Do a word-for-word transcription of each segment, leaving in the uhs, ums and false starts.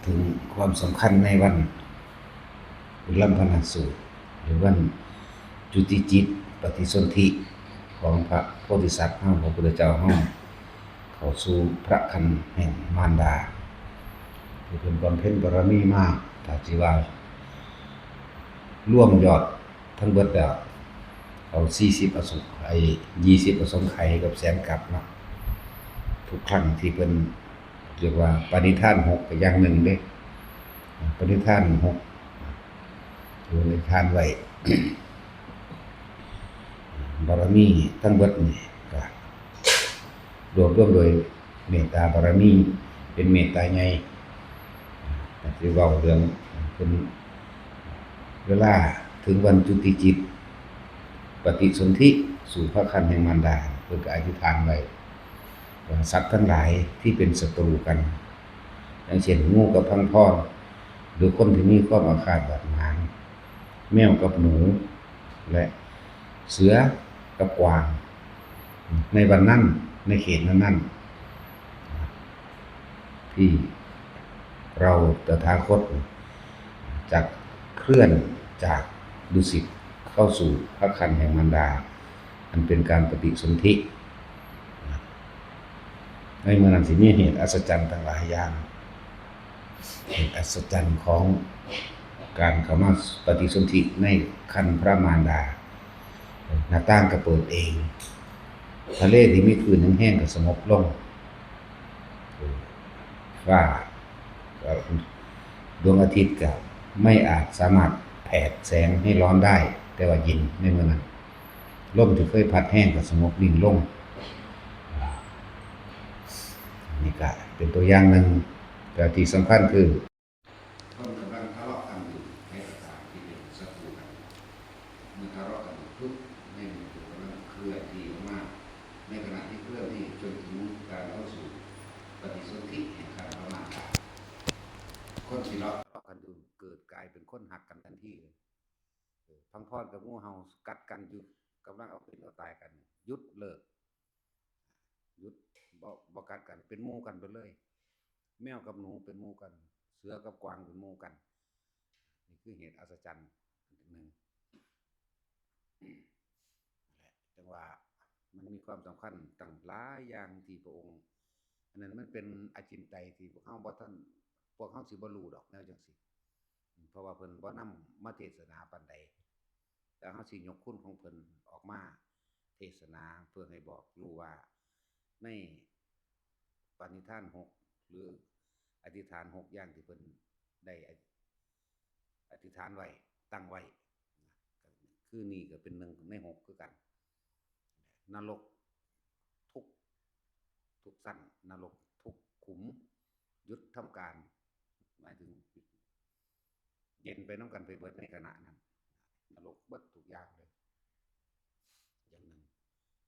ถึงความสำคัญในวันวิลัมพนสูตร หรือวันจุติจิตปฏิสนธิของพระโพธิสัตว์เฮา พระพุทธเจ้าเฮา เข้าสู่พระคันแห่งมารดา ที่เพิ่นบำเพ็ญบารมีมา ถ้าสิว่ารวมยอดทั้งเบิดแล้ว เอาสี่สิบอสงไขย ยี่สิบอสงไขยกับแสนกัปเนาะ ทุกครั้งที่เพิ่นเรียกว่าปณิธานหกก็อย่างหนึ่งเด้ ปณิธานหก ปณิธานไว้ บารมีทั้งเบิดนี่ก็รวบรวมโดยเมตตาบารมี เป็นเมตตาใหญ่ ก็สิเว้าเรื่องเป็นเวลาถึงวันจุติจิต ปฏิสนธิสู่พระคันแห่งมารดา เพิ่นก็อธิษฐานไว้ว่าสัตว์ทั้งหลายที่เป็นศัตรูกัน อย่างเช่นงูกับพังพร หรือคนที่มีความอาฆาตบาดหมาง แมวกับหนู และเสือกับกวาง ในวันนั้น ในเขตนั้นๆ ที่เราตถาคตจะเคลื่อนจากดุสิตเข้าสู่พระคันแห่งมารดา อันเป็นการปฏิสนธิ ในเมื่อนั้นสิมีเหตุอัศจรรย์ทั้งหลายอย่าง เหตุอัศจรรย์ของการเข้ามาปฏิสนธิในคันพระมารดา หน้าต่างก็เปิดเอง ทะเลที่มีคลื่นแห้งๆก็สงบลง ฟ้า ดวงอาทิตย์ก็ไม่อาจสามารถแผดแสงให้ร้อนได้ แต่ว่าเย็นในเมื่อนั้น ลมที่เคยพัดแห้งก็สงบนิ่งลง อ่า นี่ก็เป็นตัวอย่างหนึ่ง แต่ที่สำคัญคือ คนกำลังทะเลาะกันอยู่ ใครก็ตามที่เป็นศัตรูกัน เมื่อทะเลาะกันอยู่ปุ๊บ ในหมู่กำลังเคลื่อนที่ออกมา ในขณะที่เคลื่อนที่จนถึงการเข้าสู่ปฏิสนธิแห่งการประมาณการ คนที่ทะเลาะกันอยู่เกิดกลายเป็นคนฮักกันทันทีเลย เออ พังพรกับงูเห่ากัดกันอยู่ กำลังเอาเป็นเอาตายกัน หยุด เลิก หยุด บ่ บ่กัดกัน เป็นหมู่กันไปเลย แมวกับหนูเป็นหมู่กัน เสือกับกวางเป็นหมู่กัน นี่คือเหตุอัศจรรย์อันหนึ่ง นั่นแหละ จั่งว่ามันมีความสำคัญตั้งหลายอย่างที่พระองค์ อันนั้นมันเป็นอจินไตยที่พวกเฮาบ่ทัน พวกเฮาสิบ่รู้ดอกแนวจั่งซี้ เพราะว่าเพิ่นบ่นำมาเทศนาปานใด แต่เฮาสิยกคุณของเพิ่นออกมาเทศนาเพื่อให้บอกรู้ว่าในปณิธานหก หรืออธิษฐานหกอย่างที่เพิ่นได้อธิษฐานไว้ ตั้งไว้ คือนี่ก็เป็นหนึ่งในหกคือกัน นรกทุก ทุกชั้น นรกทุกขุม หยุดทำการ หมายถึง เย็นไปนำกันไปเบิดในขณะนั้น นรกเบิดทุกอย่างเลย อย่างหนึ่ง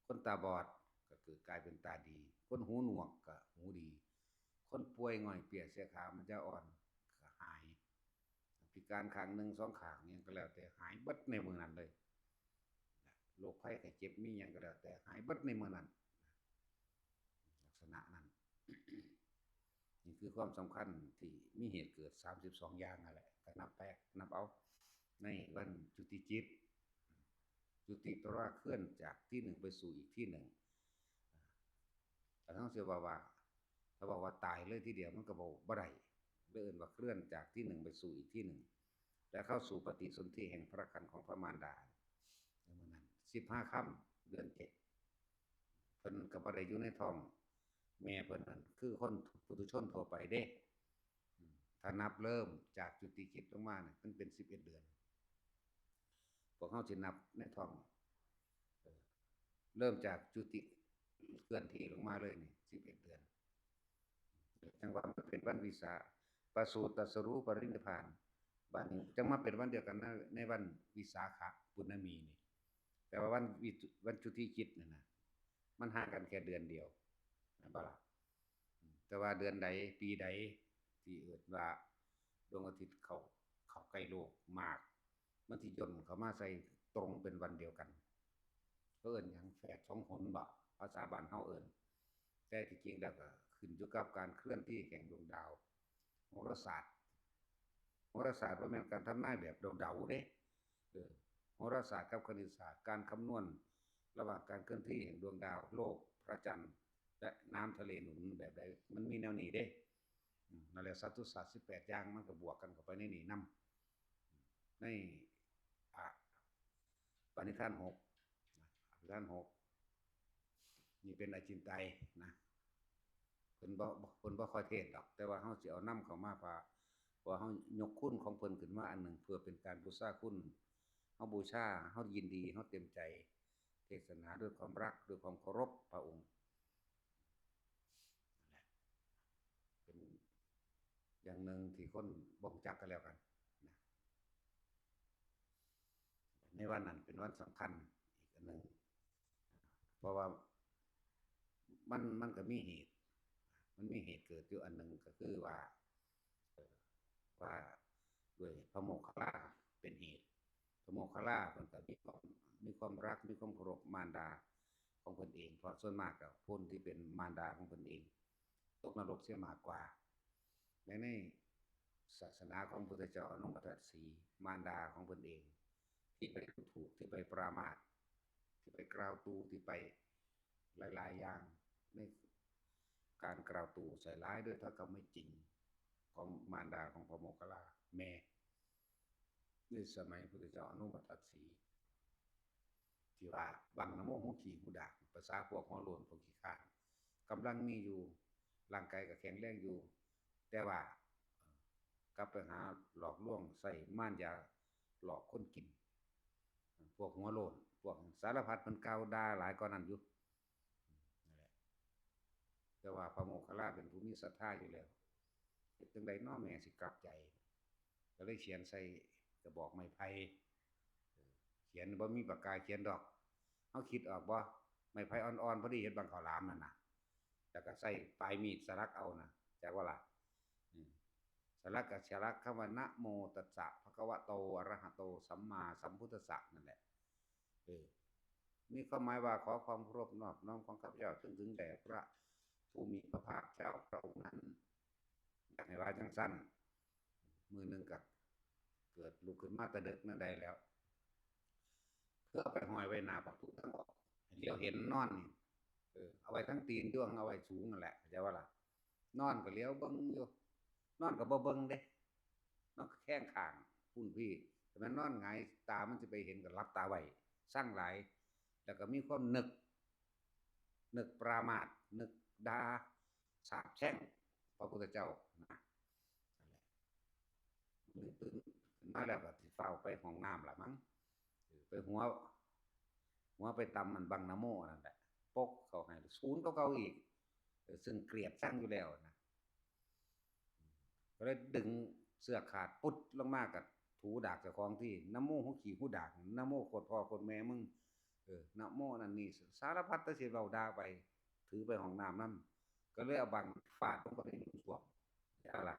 คนตาบอดก็คือกลายเป็นตาดี คนหูหนวกก็หูดี คนป่วยง่อยเปียเสียขามันจะอ่อนก็หาย พิการข้างหนึ่งสองข้างเนี่ยก็แล้วแต่หายเบิดในมื้อนั้นเลย โรคภัยไข้เจ็บมีหยังก็แล้วแต่หายเบิดในมื้อนั้น ลักษณะนั้น นี่คือความสำคัญที่มีเหตุเกิดสามสิบสองอย่างนั่นแหละ ก็นับไป นับเอา ในวันจุติจิต จุติแปลว่าเคลื่อนจากที่หนึ่งไปสู่อีกที่หนึ่ง แต่ทั้งเสียว่าว่า ถ้าบอกว่าตายเลยทีเดียวมันก็บ่ บ่ได้ เลยเอิ้นว่าเคลื่อนจากที่หนึ่งไปสู่อีกที่หนึ่ง และเข้าสู่ปฏิสนธิแห่งพระคันของพระมารดา ในมื้อนั้น สิบห้าค่ำ เดือนเจ็ด เพิ่นก็บ่ได้อยู่ในท้องแม่เพิ่นนั่น คือคนปุถุชนทั่วไปเด้ อืม ถ้านับเริ่มจากจุติจิตลงมาเนี่ย มันเป็นสิบเอ็ดเดือน พวกเฮาสินับในท้อง เออ เริ่มจากจุติเคลื่อนที่ลงมาเลยนี่ สิบเอ็ดเดือน จั่งว่ามันเป็นวันวิสา ประสูติ ตรัสรู้ ปรินิพพาน บัดนี้จั่งมาเป็นวันเดียวกันใน ในวันวิสาขบุณมีนี่ แต่ว่าวันวิจุ วันจุติจิตนั่นน่ะ มันห่างกันแค่เดือนเดียว แม่นบ่ล่ะ? อืม แต่ว่าเดือนใด ปีใด ที่เอิ้นว่าดวงอาทิตย์เข้า เข้าใกล้โลกมาก มันสิย่นเข้ามาใส่ตรงเป็นวันเดียวกัน เขาเอิ้นหยัง แฝดสองหนบ่ ภาษาบ้านเฮาเอิ้น แต่ที่จริงแล้วก็ขึ้นอยู่กับการเคลื่อนที่แห่งดวงดาว โหราศาสตร์ โหราศาสตร์บ่แม่นการทำนายแบบเดาๆเด้ เออ โหราศาสตร์กับคณิตศาสตร์ การคำนวณระหว่างการเคลื่อนที่แห่งดวงดาว โลก พระจันทร์ และน้ำทะเลหนุนแบบใด มันมีแนวนี้เด้ อืม นั่นแหละ สัตตุศาสตร์สิบแปดอย่าง มันก็บวกกันเข้าไปในนี่นำ ใน อ่ะ ปณิธานหกนะ ปณิธานหก นี่เป็นอจินไตยนะ เพิ่นบ่ เพิ่นบ่ค่อยเทศน์ดอก แต่ว่าเฮาสิเอานำเข้ามา เพราะ เพราะเฮายกคุณของเพิ่นขึ้นมาอันหนึ่ง เพื่อเป็นการบูชาคุณ เฮาบูชา เฮายินดี เฮาเต็มใจ เทศนาด้วยความรัก ด้วยความเคารพพระองค์ นั่นแหละ เป็นอย่างหนึ่งที่คนบ่รู้จักกันแล้วกันนะ ในวันนั้นเป็นวันสำคัญอีกอันหนึ่ง เพราะว่ามัน มันก็มีเหตุ มันมีเหตุเกิดอยู่อันหนึ่งก็คือว่า เอ่อ ว่าด้วยพระโมคคัลลาเป็นเหตุ พระโมคคัลลาเพิ่นก็มีความ มีความรัก มีความเคารพมารดาของเพิ่นเอง เพราะส่วนมากก็คนที่เป็นมารดาของเพิ่นเอง ตกนรกเสียมากกว่า ใน ในศาสนาของพุทธเจ้าอนุมัติสี มารดาของเพิ่นเอง ที่ไปดูถูก ที่ไปปรามาส ที่ไปกล่าวตู่ ที่ไปหลายๆอย่าง ในการกล่าวตู่ใส่ร้ายด้วยถ้อยคำไม่จริง ของมารดาของพระโมคคัลลาแม่ ในสมัยพุทธเจ้าอนุมัติสี ที่ว่าบังนะโมหูขี้หูดาก ภาษาพวกหัวโล้นพวกขี้ข้าน กำลังมีอยู่ ร่างกายก็แข็งแรงอยู่ แต่ว่า เอ่อ กลับไปหาหลอกลวงใส่มารยาหลอกคนกิน พวกหัวโล้น พวกสารพัดมันกล่าวด่าหลายกว่านั้นอยู่ นั่นแหละ แต่ว่าพระโมคคัลลาเป็นผู้มีศรัทธาอยู่แล้ว เฮ็ดจั่งใดน้อแม่สิกลับใจ ก็เลยเขียนใส่กระบอกไม้ไผ่ เออ เขียนบ่มีปากกาเขียนดอก เฮาคิดออกบ่ ไม้ไผ่อ่อนๆ พอดีเฮ็ดบังข้าวหลามนั่นน่ะ แล้วก็ใส่ปลายมีดสลักเอานะ จักว่าล่ะ อืม สลักก็สลักคำว่า นะโมตัสสะ ภะคะวะโต อะระหะโต สัมมาสัมพุทธัสสะ นั่นแหละ เออ มีความหมายว่า ขอความเคารพนอบน้อมของข้าพเจ้าจงถึงแด่พระผู้มีพระภาคเจ้าพระองค์นั้น อยากให้ว่าจั่งซั้น มื้อหนึ่งก็เกิดลุกขึ้นมาแต่ดึกนั่นใดแล้ว เพื่อไปห้อยไว้หน้าประตูทางออก ให้เหลียวเห็นนอนนี่ เออ เอาไว้ทั้งตีนด้วง เอาไว้สูงนั่นแหละ เข้าใจว่าล่ะ นอนก็เหลียวเบิ่งอยู่ นอนก็บ่เบิ่งเด้ นอนก็แข้งข้างพุ้นพี้ แต่มันนอนหงายตามันสิไปเห็นก็หลับตาไว้ ซังหลาย แล้วก็มีความนึก นึกปรามาส นึกด่า สาปแช่งพระพุทธเจ้านะ นั่นแหละ นึกตื่นขึ้นมาแล้วก็สิฟ้าวไปห้องน้ำล่ะมั้ง เออ ไปหัว หัวไปตำมันบังนะโมนั่นแหละ ปกเขาให้ศูนย์เก่าๆอีก เออ ซึ่งเกลียดชังอยู่แล้วนะ ก็เลยดึงเสื้อขาดปุ๊ดลงมากับถูดากเจ้าของที่ นะโมหูขี้หูดาก นะโมโคตรพ่อโคตรแม่มึง เออ นะโมนั่นนี่ สารพัดแต่สิเว้าด่าไป ถือไปห้องน้ำนำ ก็เลยเอาบังฟาดลงไปในหลุมส้วม นั่นล่ะ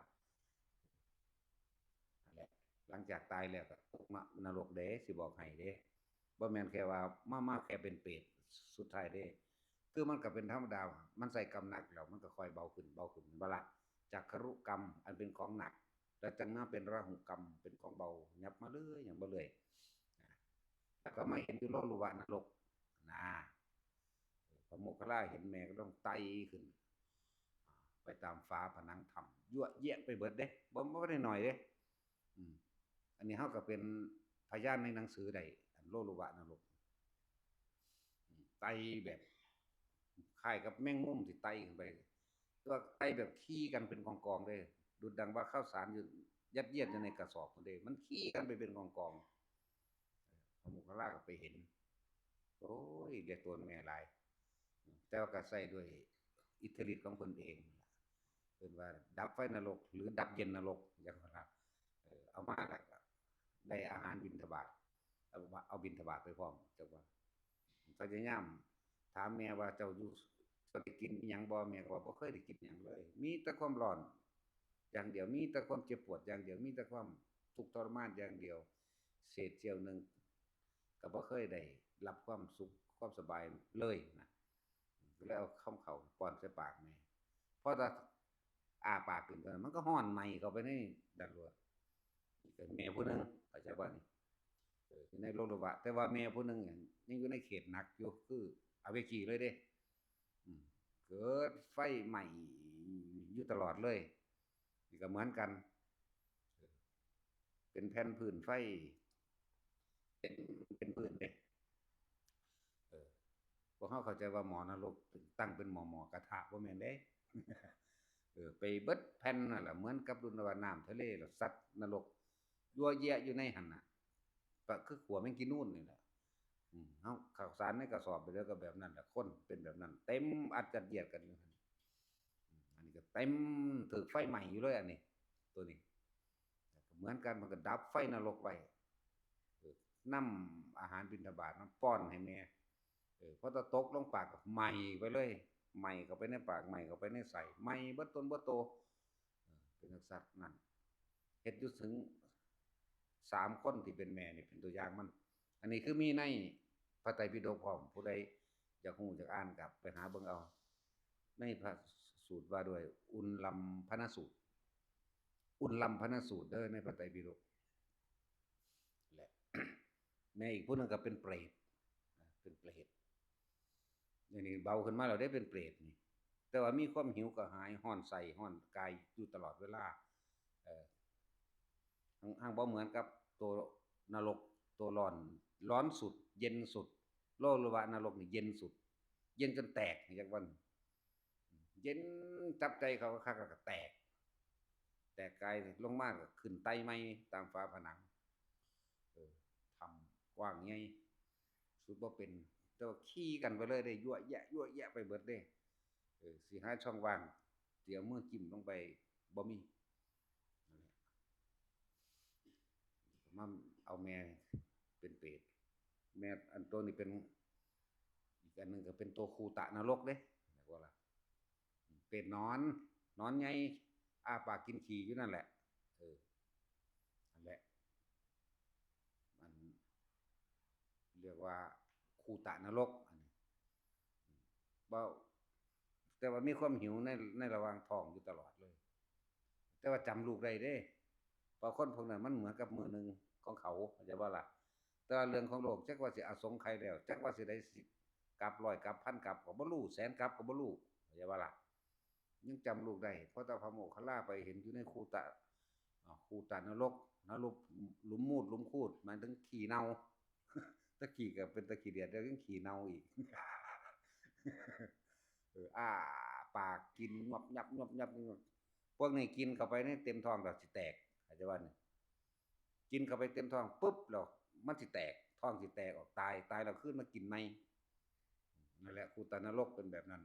นั่นแหละ หลังจากตายแล้วก็ตกนรกเด้ สิบอกให้เด้ บ่แม่นแค่ว่ามา มาแค่เป็นเปรตสุดท้ายเด้ คือมันก็เป็นธรรมดา มันใส่กรรมหนักแล้ว มันก็ค่อยเบาขึ้น เบาขึ้น แม่นบ่ล่ะ จากครุกรรมอันเป็นของหนัก แล้วจั่งมาเป็นราหุกรรม เป็นของเบา หยับมาเรื่อย หยับมาเรื่อย แล้วก็มาเห็นอยู่โลลุวะนรกนะ พระโมคคัลลาเห็นแม่ก็ต้องไต่ขึ้น ไปตามฝาผนังถ้ำ ยั่วแยะไปเบิดเด้ บ่ บ่ได้น้อยเด้ อืม อันนี้เฮาก็เป็นพยานในหนังสือได้ อันโลลุวะนรก อืม ไต่แบบ คล้ายกับแมงมุมที่ไต่ขึ้นไป แต่ว่าไต่แบบขี่กันเป็นกองๆเลย ดุจดังว่าข้าวสารอยู่ ยัดเยียดอยู่ในกระสอบนั่นเด้ มันขี่กันไปเป็นกองๆ พระโมคคัลลาก็ไปเห็น โอ้ย เรียกตัวแม่หลาย แต่ว่าก็ใช้ด้วยอิทธิฤทธิ์ของเพิ่นเองนั่นล่ะ เพิ่นว่าดับไฟนรก หรือดับเย็นนรก จั่งว่าล่ะ เออ เอามาแล้วก็ได้อาหารบิณฑบาต เอา เอาบิณฑบาตไปพร้อม จั่งว่า พยายามถามแม่ว่า "เจ้าอยู่ เจ้าได้กินอิหยังบ่?" แม่ก็ว่า "บ่เคยได้กินหยังเลย มีแต่ความร้อนอย่างเดียว มีแต่ความเจ็บปวดอย่างเดียว มีแต่ความทุกข์ทรมานอย่างเดียว เศษเสี้ยวหนึ่งก็บ่เคยได้รับความสุขความสบายเลย" นะ ก็เลยเอาคำข้าวป้อนใส่ปากแม่ พอตา อ้าปากขึ้นเท่านั้นมันก็ฮ้อนไหม้เข้าไปในดันโลด นี่ก็แม่ผู้หนึ่ง เข้าใจบ่นี่ เออ อยู่ในโลกระบาด แต่ว่าแม่ผู้หนึ่งเนี่ยยังอยู่ในเขตหนักอยู่ คืออเวจีเลยเด้ อืม เกิดไฟไหม้อยู่ตลอดเลย นี่ก็เหมือนกัน เออ เป็นแผ่นพื้นไฟ เป็น เป็นพื้นเด้ เออ พวกเฮาเข้าใจว่าหม้อนรกตั้งเป็นหม้อ หม้อกระทะ บ่แม่นเด้ เออ ไปเบิดแผ่นนั่นล่ะ เหมือนกับดุลว่าน้ำทะเลแล้วซัดนรก ยั่วแยะอยู่ในหั่นน่ะ ก็คือขัวแมงกีนูนนี่แหละ อืม เฮาข้าวสารในกระสอบไปแล้วก็แบบนั้นแหละ คนเป็นแบบนั้น เต็มอัดยัดเยียดกันอยู่หั่น อืม อันนี้ก็เต็ม ถืกไฟไหม้อยู่เลย อันนี้ ตัวนี้ เหมือนกัน มันก็ดับไฟนรกไว้ เออ นำอาหารบิณฑบาตมาป้อนให้แม่ เออ พอตะตกลงปากก็ไหม้ไปเลย ไหม้เข้าไปในปาก ไหม้เข้าไปในไส้ ไหม้เบิดตนเบิดโต เออ เป็นจั่งซั้นนั่น เฮ็ดอยู่ถึงสามคนที่เป็นแม่นี่เป็นตัวอย่างมัน อันนี้คือมีในพระไตรปิฎกพร้อม ผู้ใดอยากฮู้อยากอ่านก็ไปหาเบิ่งเอา ในพระสูตรว่าด้วยอุลลัมพนสูตร อุลลัมพนสูตรเด้อ ในพระไตรปิฎกแหละ แม่อีกผู้หนึ่งก็เป็นเปรตนะ เป็นเปรต อันนี้เบาขึ้นมาแล้วเด้ เป็นเปรตนี่ แต่ว่ามีความหิวกระหาย ฮ้อนไส้ ฮ้อนกายอยู่ตลอดเวลา เออ ห่าง ห่างบ่เหมือนกับตัวนรก ตัวร้อน ร้อนสุด เย็นสุด โลกหรือว่านรกนี่เย็นสุด เย็นจนแตก จักวัน เย็นจับใจเขาคักๆ แล้วก็แตก แตกกายลงมาก็ขึ้นไต่ใหม่ตามฝาผนัง เออ ถ้ำกว้างใหญ่ สุดบ่เป็น แต่ว่าขี่กันไปเลยเด้ ยั่วแยะ ยั่วแยะไปเบิดเด้ เออ สิหาช่องว่าง สิเอามือจิ้มลงไป บ่มี นั่นแหละ มาเอาแม่เป็นเปรต แม่อันตัวนี้เป็น อีกอันหนึ่งก็เป็นตัวคูตะนรกเด้ เรียกว่าล่ะ เปรตนอน นอนไง อ้าปากกินขี้อยู่นั่นแหละ เออ นั่นแหละ มันเรียกว่าคูตะนรก อันนี้ บ่ แต่ว่ามีความหิวใน ในระหว่างท้องอยู่ตลอดเลย แต่ว่าจำลูกได้เด้ เพราะคนพวกนั้นมันเหมือนกับมื้อหนึ่งของเขา เข้าใจบ่ล่ะ แต่ว่าเรื่องของโลก จักว่าสิอสงไขยแล้ว จักว่าสิได้สิบกับ ร้อยกับ พันกับ ก็บ่รู้ แสนกับก็บ่รู้ เข้าใจบ่ล่ะ ยังจำลูกได้ เพราะแต่พระโมคคัลลาไปเห็นอยู่ในคูตะ อ่า คูตะนรก นรก หลุมมูด หลุมคูด หมายถึงขี้เน่า ตะขี้ก็เป็นตะขี้เดียด แล้วยังขี้เน่าอีก เออ อ้าปากกินงบยับ งบยับ งบ พวกนี้กินเข้าไปนี่เต็มท้องแล้วสิแตก เข้าใจบ่นี่ กินเข้าไปเต็มท้องปุ๊บแล้วมันสิแตก ท้องสิแตกออก ตาย ตายแล้วคืนมากินใหม่ นั่นแหละ คูตะนรกเป็นแบบนั้น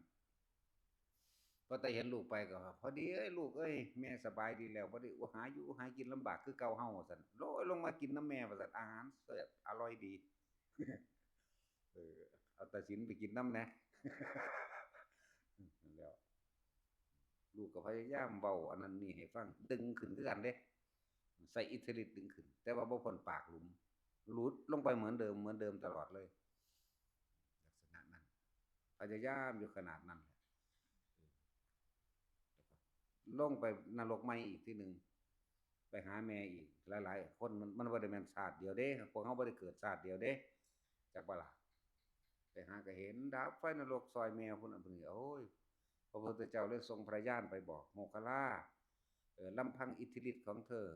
พอแต่เห็นลูกไปก็ว่า "พอดีเอ้ย ลูกเอ้ย แม่สบายดีแล้ว พอดี โอ้ หาอยู่หากินลำบากคือเก่าเฮา" ว่าซั่น "โอ้ย ลงมากินนำแม่" ว่าซั่น "อาหารแซ่บอร่อยดี" เออ เอาตาสินไปกินนำแหน่ แล้ว ลูกก็พยายามเว้าอันนั้นนี่ให้ฟัง ดึงขึ้นคือกันเด้ ใส่อิทธิฤทธิ์ดึงขึ้น แต่ว่าบ่พ้นปากหลุม หลุดลงไปเหมือนเดิม เหมือนเดิมตลอดเลย ลักษณะนั้น พยายามอยู่ขนาดนั้นแหละ เออ แล้วก็ลงไปนรกใหม่อีกทีหนึ่ง ไปหาแม่อีก หลายๆ คน มัน มันบ่ได้แม่นชาติเดียวเด้ พวกเฮาบ่ได้เกิดชาติเดียวเด้ จักบ่ล่ะ ไปหาก็เห็นดับไฟนรกซอยแม่พุ้นน่ะ พุ้นนี่ โอ้ย พระพุทธเจ้าเลยส่งพระญาณไปบอก "โมคคัลลา เอ่อ ลำพังอิทธิฤทธิ์ของเธอ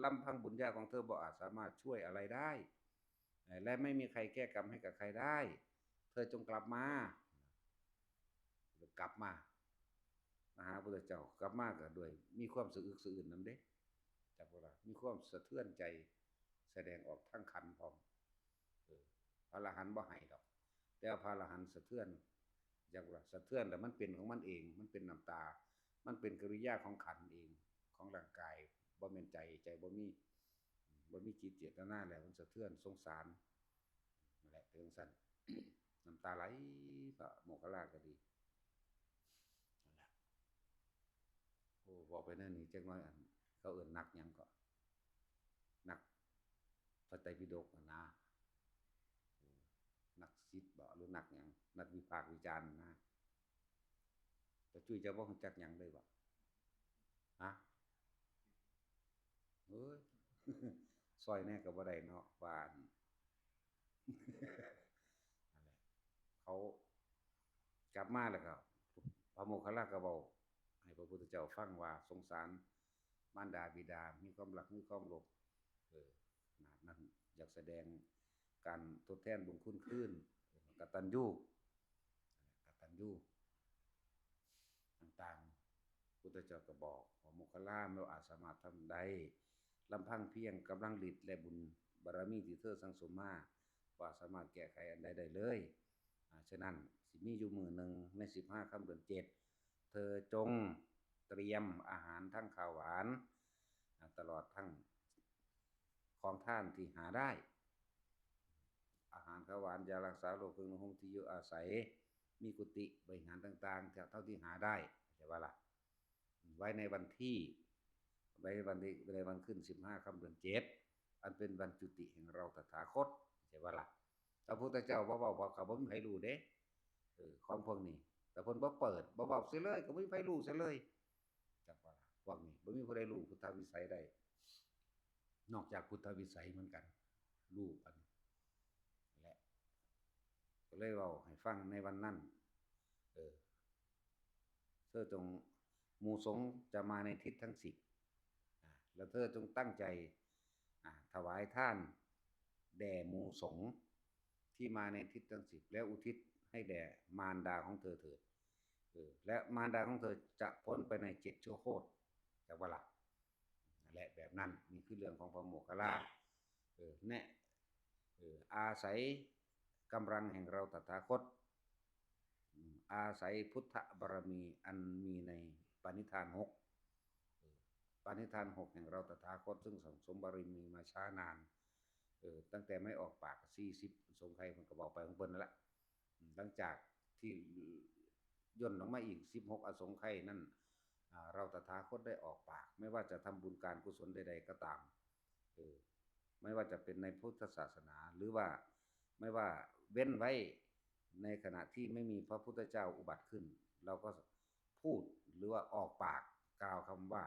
ลำพังบุญญาของเธอบ่อาจสามารถช่วยอะไรได้ เอ่อ และไม่มีใครแก้กรรมให้กับใครได้ เธอจงกลับมา" กลับมา มาหาพระพุทธเจ้า กลับมาก็ด้วยมีความสะอึกสะอื้นนำเด้ จักบ่ล่ะ มีความสะเทือนใจ แสดงออกทางขันธ์พร้อม เออ พระอรหันต์บ่ให้ดอก แต่ว่าพระอรหันต์สะเทือน จักบ่ล่ะ สะเทือนแล้วมันเป็นของมันเอง มันเป็นน้ำตา มันเป็นกิริยาของขันธ์เอง ของร่างกาย บ่แม่นใจ ใจบ่มี บ่มีจิตเจตนาแล้ว มันสะเทือน สงสาร นั่นแหละ เป็นจั่งซั้น น้ำตาไหล พระโมคคัลลาก็ดี นั่นแหละ โอ้ เว้าไปแนวนี้จักหน่อย อัน เขาเอิ้นนักหยังก็ นักพระไตรปิฎกหั่นนะ เออ นักศิษย์บ่ หรือนักหยัง นักวิพากษ์วิจารณ์นะ แต่จุ้ยเจ้าบ่รู้จักหยังเลยบ่ ฮะ เอ้ย ซอยแน่ก็บ่ได้เนาะ ว่าอัน นั่นแหละ เขากลับมาแล้วก็ พระโมคคัลลาก็เว้าให้พระพุทธเจ้าฟังว่าสงสารมารดาบิดา มีความรัก มีความหลง เออ ขนาดนั้น อยากแสดงการทดแทนบุญคุณคืน กตัญญู กตัญญู ต่างๆ พุทธเจ้าก็บอกว่า โมคคัลลา แม้ว่าอาจสามารถทำได้ ลำพังเพียงกำลังฤทธิ์และบุญบารมีที่เธอสั่งสมมา ว่าสามารถแก้ไขอันใดได้เลย อ่า ฉะนั้นสิมีอยู่มื้อหนึ่งในสิบห้าค่ำเดือนเจ็ด เธอจงเตรียมอาหารทั้งข้าวหวาน อ่า ตลอดทั้งของทานที่หาได้ อาหารข้าวหวาน ยารักษาโรค เครื่องนุ่งห่ม ที่อยู่อาศัย มีกุฏิบริหารต่างๆ เท่าที่หาได้ เข้าใจว่าล่ะ ไว้ในวันที่ ไว้วันที่ ในวันขึ้นสิบห้าค่ำเดือนเจ็ด อันเป็นวันจุติแห่งเราตถาคต เข้าใจว่าล่ะ พระพุทธเจ้าบ่เว้า เพราะเขาบ่มีใครรู้เด้ เออ ของพวกนี้ แต่เพิ่นบ่เปิด บ่เว้าเสียเลย ก็บ่มีใครรู้เสียเลย จักว่าล่ะ พวกนี้บ่มีผู้ใดรู้พุทธวิสัยได้ นอกจากพุทธวิสัยเหมือนกัน รู้กัน และ ก็เลยเว้าให้ฟังในวันนั้น เออ เธอจง หมู่สงฆ์จะมาในทิศทั้งสิบ อ่า แล้วเธอจงตั้งใจ อ่า ถวายทานแด่หมู่สงฆ์ที่มาในทิศทั้งสิบ แล้วอุทิศให้แด่มารดาของเธอเถิด เออ และมารดาของเธอจะพ้นไปในเจ็ดชั่วโคตร จักว่าล่ะ นั่นแหละ แบบนั้น นี่คือเรื่องของพระโมคคัลลา เออ แนะ เออ อาศัยกำลังแห่งเราตถาคต อืม อาศัยพุทธบารมีอันมีในปณิธานหก เออ ปณิธานหกแห่งเราตถาคต ซึ่งสั่งสมบารมีมาช้านาน เออ ตั้งแต่ไม่ออกปากสี่สิบสงไขย เพิ่นก็บอกไปของเพิ่นนั่นแหละ อืม หลังจากที่ย่นลงมาอีกสิบหกอสงไขยนั้น อ่า เราตถาคตได้ออกปาก ไม่ว่าจะทำบุญการกุศลใดๆก็ตาม เออ ไม่ว่าจะเป็นในพุทธศาสนา หรือว่าไม่ว่าเว้นไว้ในขณะที่ไม่มีพระพุทธเจ้าอุบัติขึ้น เราก็พูดหรือว่าออกปากกล่าวคำว่า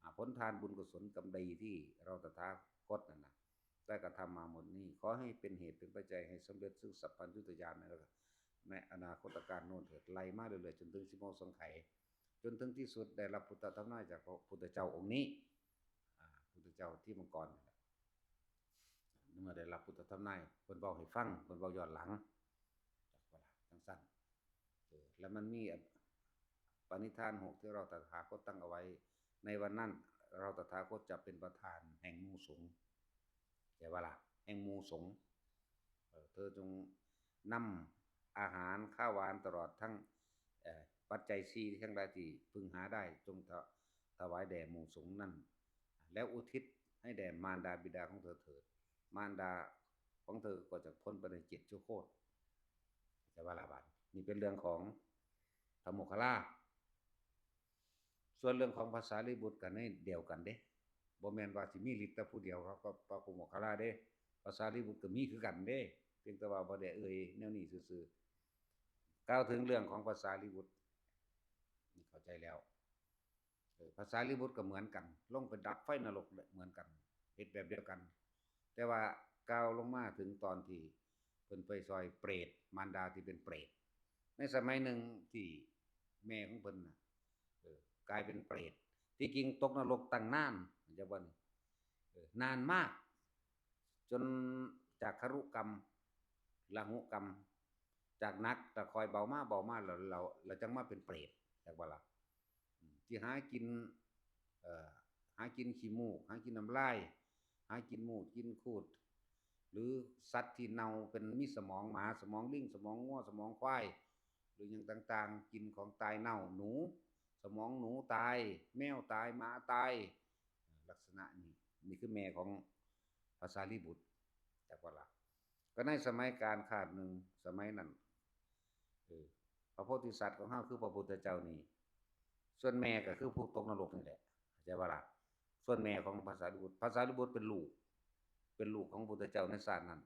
อ่า ผลทานบุญกุศลกรรมดีที่เราตถาคตนั่นนะ ได้กระทำมาหมดนี้ ขอให้เป็นเหตุเป็นปัจจัยให้สำเร็จซึ่งสัพพัญญุตญาณใน ในอนาคตกาลโน้นเถิด ไล่มาเรื่อยๆ จนถึงสิบหกสงไขย จนถึงที่สุดได้รับพุทธธรรมนายจากพระพุทธเจ้าองค์นี้ อ่า พุทธเจ้าที่มังกรนี่แหละ เมื่อได้รับพุทธธรรมนาย เพิ่นเว้าให้ฟัง เพิ่นเว้าย้อนหลัง จักว่าล่ะ จังซั่น เออ แล้วมันมีปณิธานหกที่เราตถาคตตั้งเอาไว้ ในวันนั้นเราตถาคตจะเป็นประธานแห่งหมู่สงฆ์ เข้าใจว่าล่ะ แห่งหมู่สงฆ์ เออ เธอจงนำอาหารข้าวหวานตลอดทั้ง เอ่อ ปัจจัยสี่ทั้งหลายที่พึงหาได้ จงถ- ถวายแด่หมู่สงฆ์นั้น แล้วอุทิศให้แด่มารดาบิดาของเธอเถิด มารดาของเธอก็จะพ้นไปในเจ็ดชั่วโคตร เข้าใจว่าล่ะบาด นี่เป็นเรื่องของพระโมคคัลลา ส่วนเรื่องของพระสารีบุตรก็ในเดียวกันเด้ บ่แม่นว่าสิมีฤทธิ์แต่ผู้เดียวครับ กับพระโมคคัลลาเด้ พระสารีบุตรก็มีคือกันเด้ เพียงแต่ว่าบ่ได้เอ่ยแนวนี้ซื่อๆ กล่าวถึงเรื่องของพระสารีบุตร นี่เข้าใจแล้ว เออ พระสารีบุตรก็เหมือนกัน ลงไปดับไฟนรกเหมือนกัน เฮ็ดแบบเดียวกัน แต่ว่ากล่าวลงมาถึงตอนที่เพิ่นไปซอยเปรต มารดาที่เป็นเปรต ในสมัยหนึ่งที่แม่ของเพิ่นน่ะ เออ กลายเป็นเปรต ที่จริงตกนรกตั้งนาน เข้าใจบ่นี่ เออ นานมาก จนจากคารุกรรม ลาหุกรรม จากหนักแต่คอยเบามาเบามา แล้ว แล้ว แล้วจังมาเป็นเปรต จักว่าล่ะ อืม ที่หากิน เอ่อ หากินขี้มูก หากินน้ำลาย หากินมูดกินคูด หรือสัตว์ที่เน่าเป็นมีสมองหมา สมองลิง สมองงัว สมองควาย หรืออย่างต่างๆ กินของตายเน่า หนู สมองหนูตาย แมวตาย หมาตาย ลักษณะนี้ นี่คือแม่ของพระสารีบุตร จักว่าล่ะ ก็ในสมัยกาลคาดหนึ่ง สมัยนั้น เออ พระโพธิสัตว์ของเฮาคือพระพุทธเจ้านี่ ส่วนแม่ก็คือผู้ตกนรกนี่แหละ เข้าใจบ่ล่ะ ส่วนแม่ของพระสารีบุตร พระสารีบุตรเป็นลูก เป็นลูกของพระพุทธเจ้าในชาตินั้น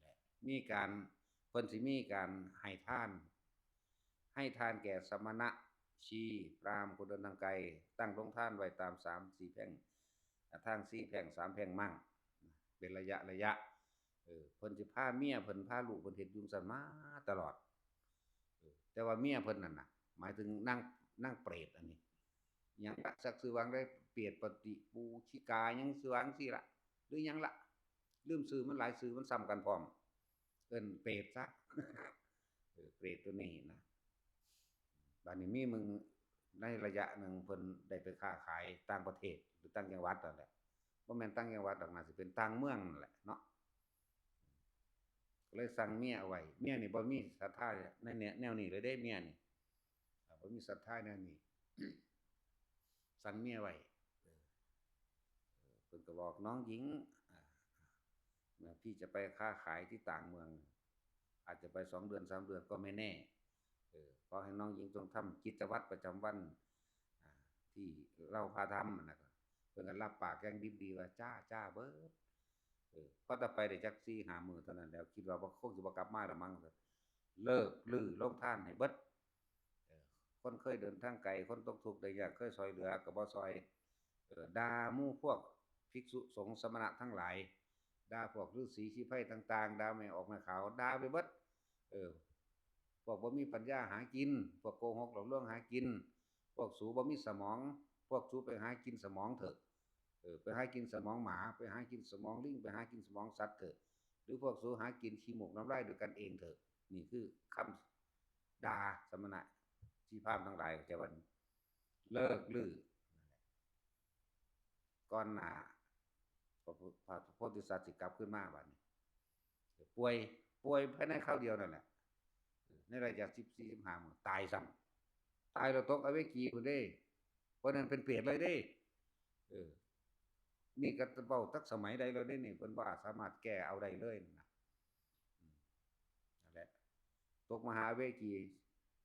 และมีการ เพิ่นสิมีการให้ทาน ให้ทานแก่สมณะ ชีพราหมณ์คนเดินทางไกล ตั้งโรงทานไว้ตามสามสี่แพร่ง อ่า ทางสี่แพร่งสามแพร่งมั่ง เป็นระยะระยะ เออ เพิ่นสิพาเมียเพิ่นพาลูกเพิ่นเฮ็ดอยู่จั่งซั้นมาตลอด เออ แต่ว่าเมียเพิ่นนั่นน่ะ หมายถึงนาง นางเปรตอันนี้ หยังละ จักชื่อว่าจั่งใด เปรตปฏิปูชิกา หยังชื่อว่าจั่งซี้ละ หรือหยังละ ลืมชื่อมันหลายชื่อ มันซ้ำกันพร้อม เอิ้นเปรตซะ เออ เปรตตัวนี้นะ บัดนี้มีมื้อ ในระยะหนึ่งเพิ่นได้ไปค้าขายต่างประเทศ หรือต่างจังหวัดนั่นแหละ บ่แม่นต่างจังหวัดดอก น่าสิเป็นต่างเมืองนั่นแหละเนาะ ก็เลยสั่งเมียเอาไว้ เมียนี่บ่มีศรัทธาในแนว แนวนี้เลยเด้ เมียนี่ อ่า บ่มีศรัทธาแนวนี้ สั่งเมียไว้ เออ เออ เพิ่นก็บอก "น้องหญิง อ่า นะ พี่จะไปค้าขายที่ต่างเมือง อาจจะไปสองเดือนสามเดือนก็ไม่แน่ เออ ขอให้น้องหญิงจงทำกิจวัตรประจำวัน อ่า ที่เราพาทำ" นะ ก็เพิ่นก็รับปากอย่างดิบดีว่า "จ้า จ้า" เบิด เออ พอแต่ไปได้จักสี่ห้ามื้อเท่านั้นแหล้ว คิดว่าบ่ คงสิบ่กลับมาแล้วมั้ง เลิกรื้อโรงทานให้เบิด เออ คนเคยเดินทางไกล คนตกทุกข์ได้ยาก เคยซ่อยเหลือก็บ่ซ่อย เออ ด่าหมู่พวกภิกษุสงฆ์สมณะทั้งหลาย ด่าพวกฤๅษีชีไพรต่างๆ ด่าแม่ออกแม่ขาว ด่าไปเบิด เออ พวกบ่มีปัญญาหากิน พวกโกหกหลอกลวงหากิน พวกสูบ่มีสมอง พวกสูไปหากินสมองเถอะ เออ ไปหากินสมองหมา ไปหากินสมองลิง ไปหากินสมองสัตว์เถอะ หรือพวกสูหากินขี้มูกน้ำลายด้วยกันเองเถอะ นี่คือคำด่าสมณะชีพราหมณ์ทั้งหลาย แต่ว่าเลิกรื้อ ก่อนหน้าพระพุทธ พระโพธิสัตว์สิกลับคืนมาบัดนี้ ป่วย ป่วยภายในคราวเดียวนั่นแหละ ในระยะสิบสี่ สิบห้ามื้อ ตายซ้ำ ตายแล้วตกอเวจีพุ้นเด้ เพราะนั้นเป็นเปรตเลยเด้ เออ นี่ก็เว้าจักสมัยใดแล้วเด้นี่ เพิ่นบ่สามารถแก้เอาได้เลยนะ อืม นั่นแหละ ตกมหาอเวจี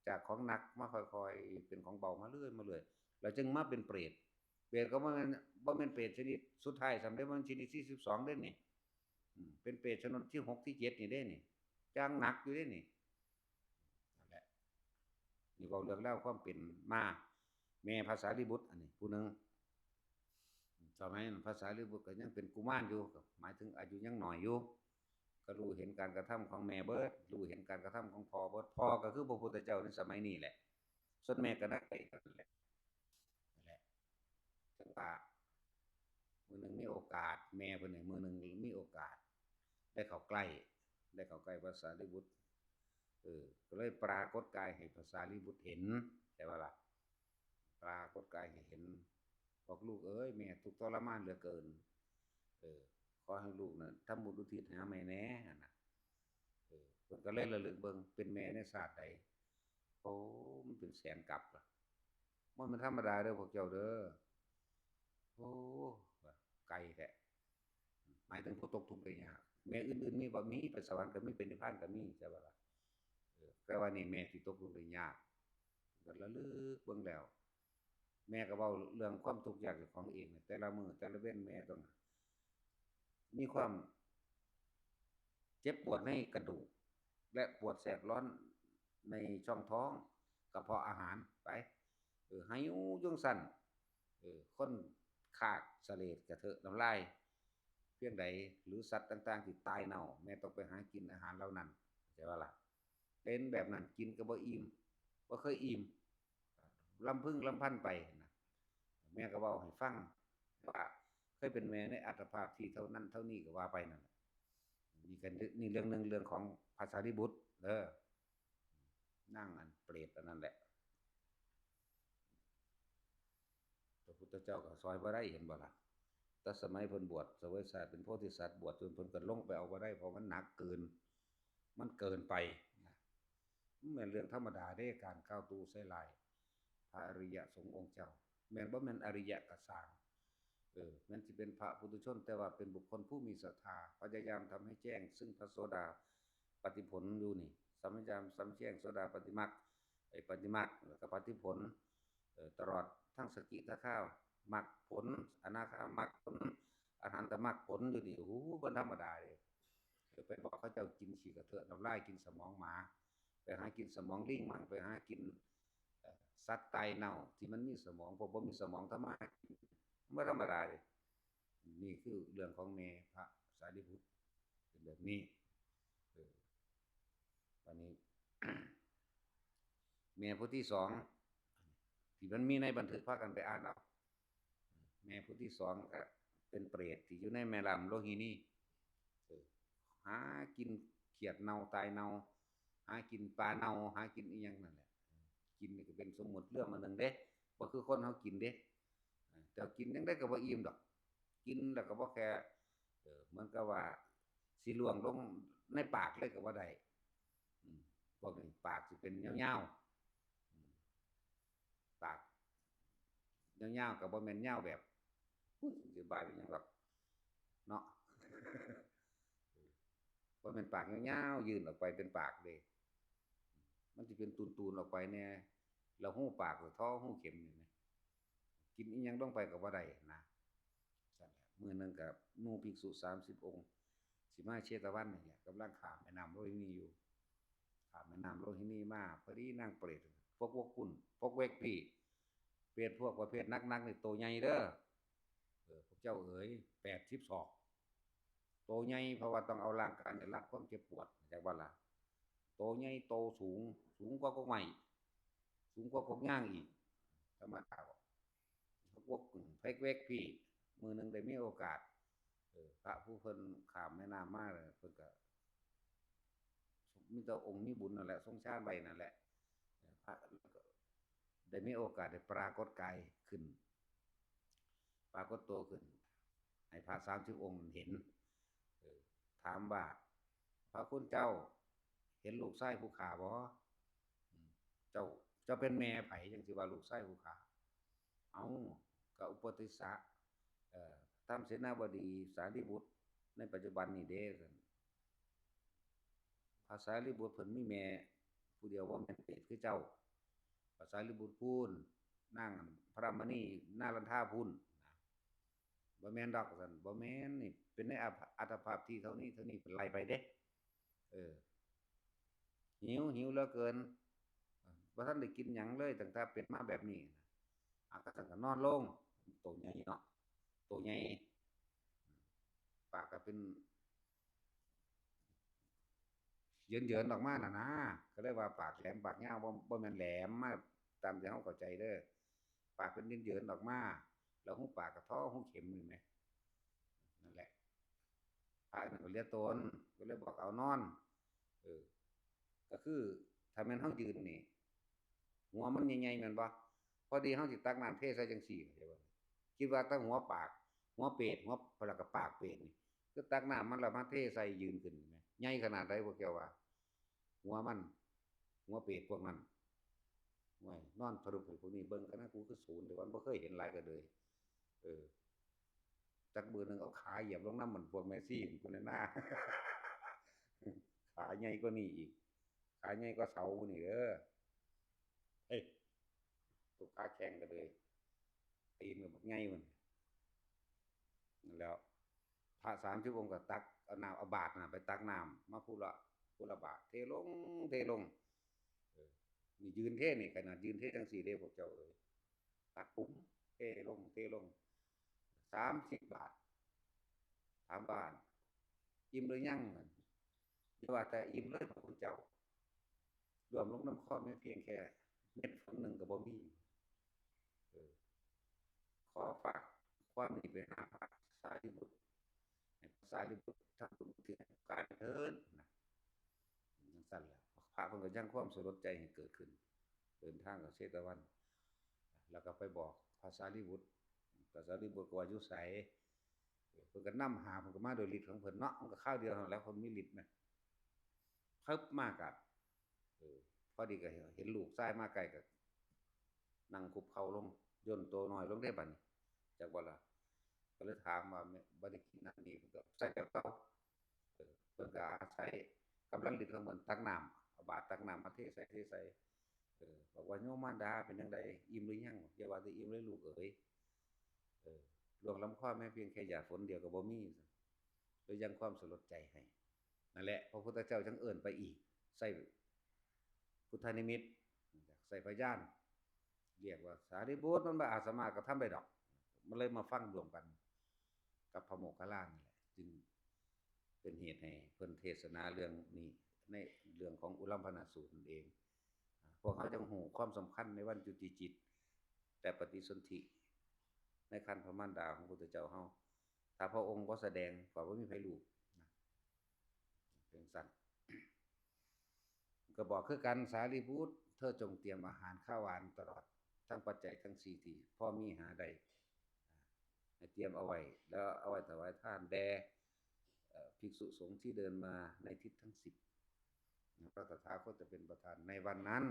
จากของหนักมาค่อยๆ เป็นของเบามาเรื่อยมาเรื่อย แล้วจึงมาเป็นเปรต เปรตก็บ่แม่น บ่แม่นเปรตชนิดสุดท้ายซ้ำเด้ มันชนิดที่สิบสองเด้นี่ อืม เป็นเปรตชนิดที่หกที่เจ็ดนี่เด้นี่ อย่างหนักอยู่เด้นี่ นั่นแหละ นี่เว้าเรื่องราวความเป็นมา แม่พระสารีบุตร อันนี้ผู้หนึ่ง สมัยนั้นพระสารีบุตรก็ยังเป็นกุมารอยู่ ก็หมายถึงอายุยังน้อยอยู่ ก็รู้เห็นการกระทำของแม่เบิด รู้เห็นการกระทำของพ่อเบิด พ่อก็คือพระพุทธเจ้าในสมัยนี้แหละ ส่วนแม่ก็นักเตะนั่นแหละ นั่นแหละ จังว่ามื้อหนึ่งมีโอกาส แม่เพิ่นนี่มื้อหนึ่งมีโอกาส ได้เข้าใกล้ ได้เข้าใกล้พระสารีบุตร เออ ก็เลยปรากฏกายให้พระสารีบุตรเห็น ใช่บ่ล่ะ ปรากฏกายให้เห็น บอก "ลูกเอ้ย แม่ทุกข์ทรมานเหลือเกิน เออ ขอให้ลูกน่ะทำบุญอุทิศให้แม่แหน่" หั่นน่ะ เออ เพิ่นก็เลยระลึกเบิ่ง เป็นแม่ในชาติใด โอ้ มันเป็นแสนกัปล่ะ มันเป็นธรรมดาเด้อพวกเจ้าเด้อ โอ้ ไกลแท้ หมายถึงผู้ตกทุกข์ได้ยาก แม่อื่นๆมีบ่ มี ไปสวรรค์ก็มี ไปนิพพานก็มี ใช่บ่ล่ะ เออ แต่ว่านี่แม่ที่ตกทุกข์ได้ยาก ก็ระลึกเบิ่งแล้ว แม่ก็เว้าเรื่องความทุกข์ยากเจ้าของเอง แต่ละมื้อแต่ละเว็นแม่ต้อง มีความเจ็บปวดในกระดูก และปวดแสบร้อนในช่องท้อง กระเพาะอาหารไป เออ หิวจั่งซั้น เออ คนคากเสลดกระเทอะน้ำลายเพียงใด หรือสัตว์ต่างๆที่ตายเน่า แม่ต้องไปหากินอาหารเหล่านั้น เข้าใจบ่ล่ะ เป็นแบบนั้น กินก็บ่อิ่ม บ่เคยอิ่ม ลำพึงลำพันไปนะ แม่ก็เว้าให้ฟังว่าเคยเป็นแม่ในอัตภาพที่เท่านั้นเท่านี้ก็ว่าไปนั่นแหละ นี่ก็ นี่เรื่องหนึ่ง เรื่องของพระสารีบุตร เออ นางอันเปรตอันนั้นแหละ พระพุทธเจ้าก็ซ่อยบ่ได้ เห็นบ่ล่ะ แต่สมัยเพิ่นบวชเสวยชาติเป็นโพธิสัตว์ บวชจนเพิ่นก็ลงไปเอาบ่ได้ เพราะมันหนักเกิน มันเกินไปนะ มันแม่นเรื่องธรรมดาเด้ การกล่าวตู่ใส่ร้ายพระอริยสงฆ์องค์เจ้า แม่นบ่แม่นอริยะก็ซ่าง เออ แม้นสิเป็นพระปุถุชน แต่ว่าเป็นบุคคลผู้มีศรัทธา พยายามทำให้แจ้งซึ่งพระโสดาปัตติผลอยู่นี่ พยายามทำแจ้งโสดาปัตติมรรค ไอ้ปัตติมรรค แล้วก็ปัตติผล เอ่อ ตลอดทั้งสกิทาคามรรคผล อนาคามรรคผล อรหันตมรรคผลอยู่นี่ โอ้โห บ่ธรรมดาเด้ เออ ไปบอกเขาเจ้ากินขี้กระเทอะน้ำลาย กินสมองหมา ไปหากินสมองลิงมั่ง ไปหากิน เอ่อสัตว์ตายเน่าที่มันมีสมอง พวกบ่มีสมองทำมาหากิน บ่ธรรมดาเด้ นี่คือเรื่องของแม่พระสารีบุตร เป็นแบบนี้ เออ วันนี้ แม่ผู้ที่สอง ที่มันมีในบันทึก พากันไปอ่านเอา แม่ผู้ที่สองก็เป็นเปรตที่อยู่ในแม่น้ำโลหินี เออ หากินเขียดเน่าตายเน่า หากินปลาเน่า หากินอีหยังนั่นแหละ กินนี่ก็เป็นสมมุติเรื่องอันหนึ่งเด้ บ่คือคนเฮากินเด้ แต่กินจั่งใดก็บ่อิ่มดอก กินแล้วก็บ่แค่ เออ เหมือนกับว่าสิล่วงลงในปากเลยก็บ่ได้ อืม พวกนี้ปากสิเป็นยาวๆ อืม ปากยาวๆ ก็บ่แม่นยาวแบบ อุ๊ย สิบายเป็นหยังดอก เนาะ บ่แม่นปากยาวๆ ยื่นออกไปเป็นปากเด้ มันสิเป็นตูนๆ ออกไปแน่ แล้วฮูปากก็ท่อฮูเข็มนี่นะ กินอีหยังลงไปก็บ่ได้นะ ซั่นแหละ มื้อหนึ่งก็หมู่ภิกษุสามสิบองค์ สิมาเชตวันนี่แหละ กำลังข้ามแม่น้ำโลหินีอยู่ ข้ามแม่น้ำโลหินีมา พอดีนางเปรต พวก พวกคุณ พวกเวกพี่ เปรตพวกประเภทหนักๆ นี่โตใหญ่เด้อ เออ พวกเจ้าเอ๋ย แปดสิบศอก โตใหญ่ เพราะว่าต้องเอาร่างกายเนี่ยรับความเจ็บปวด เข้าใจบ่ล่ะ โตใหญ่ โตสูง สูงกว่ากกไม้ สูงกว่ากกยางอีก ธรรมดาบ่ พวกเวกพี่ มื้อหนึ่งได้มีโอกาส เออ พระผู้เพิ่นข้ามแม่น้ำมาเลย เพิ่นก็ มีแต่องค์มีบุญนั่นแหละ ทรงฌานไว้นั่นแหละ พระก็ได้มีโอกาสได้ปรากฏกายขึ้น ปรากฏตัวขึ้น ให้พระสามสิบองค์เห็น เออ ถามว่า พระคุณเจ้าเห็นลูกชายผู้ข้าบ่ อืม เจ้า เจ้าเป็นแม่ไผจั่งสิว่าลูกชายผู้ข้า เอ้า ก็อุปติสสะ เอ่อ ตามเสนาบดีสารีบุตรในปัจจุบันนี่เด้ พระสารีบุตรเพิ่นมีแม่ผู้เดียว บ่แม่นเปรตคือเจ้า พระสารีบุตรพู้น นางพระมณีนารันทาพู้นนะ บ่แม่นดอกว่าซั่น บ่แม่น นี่เป็นในอัตภาพที่เท่านี้เท่านี้ เพิ่นไล่ไปเด้ เออ หิว หิวเหลือเกิน บ่ทันได้กินหยังเลย ตั้งแต่เป็นมาแบบนี้นะ อ่ะ ก็ซั่นก็นอนลง โตใหญ่เนาะ โตใหญ่ ปากก็เป็น เหยินๆ ออกมาน่ะนะ ก็เลยว่าปากแหลมปากยาว บ่ บ่แม่นแหลมมาตามที่เฮาเข้าใจเด้อ ปากเป็นเหยินๆ ออกมา แล้วฮูปากก็ท่อฮูเข็มนี่แหม นั่นแหละ พระนั่นก็เหลือตน ก็เลยบอกเอานอน เออ ก็คือถ้าแม่นเฮายืนนี่ หัวมันใหญ่ๆ แม่นบ่ พอดีเฮาสิตักน้ำเทใส่จั่งซี้ เข้าใจบ่ คิดว่าแต่หัวปาก หัวเปรต หัว แล้วก็ปากเปรตนี่ คือตักน้ำมันแล้วมาเทใส่ยืนขึ้นแหม ใหญ่ขนาดใดพวกเจ้าว่า หัวมัน หัวเปรตพวกนั้น โอ้ย นอนสรุปให้พวกนี้เบิ่งกันนะ กูคือศูนย์ แต่ว่าบ่เคยเห็นหลายก็เลย เออ จักมื้อหนึ่งเอาขาเหยียบลงนำมันพวกแม่ชีพวกนั้นนะ ขาใหญ่กว่านี้อีก ขาใหญ่กว่าเสานี่เด้อ เฮ้ย ตัวขาแข็งก็เลย ตีนก็บักใหญ่มัน นั่นแหล้ว พระสามสิบองค์ก็ตักเอาน้ำ เอาบาตรน่ะ ไปตักน้ำมาผู้ละ ผู้ละบาตร เทลง เทลง เออ นี่ยืนเทนี่ ขนาดยืนเทจั่งซี้เด้ พวกเจ้าเอ๋ย ตักปุ๊บ เทลง เทลง สามสิบบาตร ถามว่า อิ่มหรือยัง อย่าว่าแต่อิ่มเลย พระคุณเจ้า รวมลงน้ำคอแม่เพียงแค่เม็ดฝนหนึ่งก็บ่มี เออ ขอฝากความนี้ไปหาพระสารีบุตร ให้พระสารีบุตรทำบุญอุทิศให้การเถิดนะ จั่งซั่นแหละ พระเพิ่นก็ยังความสลดใจให้เกิดขึ้น เดินทางกับเชตวัน แล้วก็ไปบอกพระสารีบุตร พระสารีบุตรก็ว่าอยู่ไส เพิ่นก็นำหา เพิ่นก็มาโดยฤทธิ์ของเพิ่นเนาะ มันก็คราวเดียวนั่นแหละ เพิ่นมีฤทธิ์นะ เพิบมากอะ เออ พอดีก็เห็นลูกชายมาใกล้ก็นั่งคุบเข่าลง ย่นตัวน้อยลงได้บัดนี้ จักบ่ล่ะ ก็เลยถามว่า "แม่ บ่ได้กินน้ำนี่" เพิ่นก็ใส่แบบเก่า เออ เพิ่นก็อาศัยกำลังฤทธิ์ของเพิ่นตักน้ำ เอาบาตรตักน้ำมาเทใส่ เทใส่ เออ บอกว่า "โยมมารดาเป็นจั่งใด อิ่มหรือยัง อย่าว่าแต่อิ่มเลยลูกเอ๋ย เออ ล่วงลำคอแม้เพียงแค่หยาดฝนเดียวก็บ่มี" แล้วยังความสลดใจให้ นั่นแหละ พระพุทธเจ้าจั่งเอิ้นไปอีก ใส่พุทธนิมิต ใส่พยาน เรียกว่าสารีบุตรมันบ่อาจสามารถกระทำได้ดอก มันเลยมาฟังรวมกันกับพระโมคคัลลานี่แหละ จึงเป็นเหตุให้เพิ่นเทศนาเรื่องนี้ ในเรื่องของอุลัมพนสูตรนั่นเอง พวกเขาจังฮู้ความสำคัญในวันจุติจิต แต่ปฏิสนธิในครรภ์พระมารดาของพระพุทธเจ้าเฮา ถ้าพระองค์บ่แสดงก็บ่มีไผรู้นะ เป็นซั่น ก็บอกคือกัน สารีบุตร เธอจงเตรียมอาหารคาวหวานตลอด ทั้งปัจจัยทั้งสี่ที่พอมีหาได้ ให้เตรียมเอาไว้ แล้วเอาไว้ถวายทานแด่ เอ่อ ภิกษุสงฆ์ที่เดินมาในทิศทั้งสิบ พระตถาคตจะเป็นประธานในวันนั้น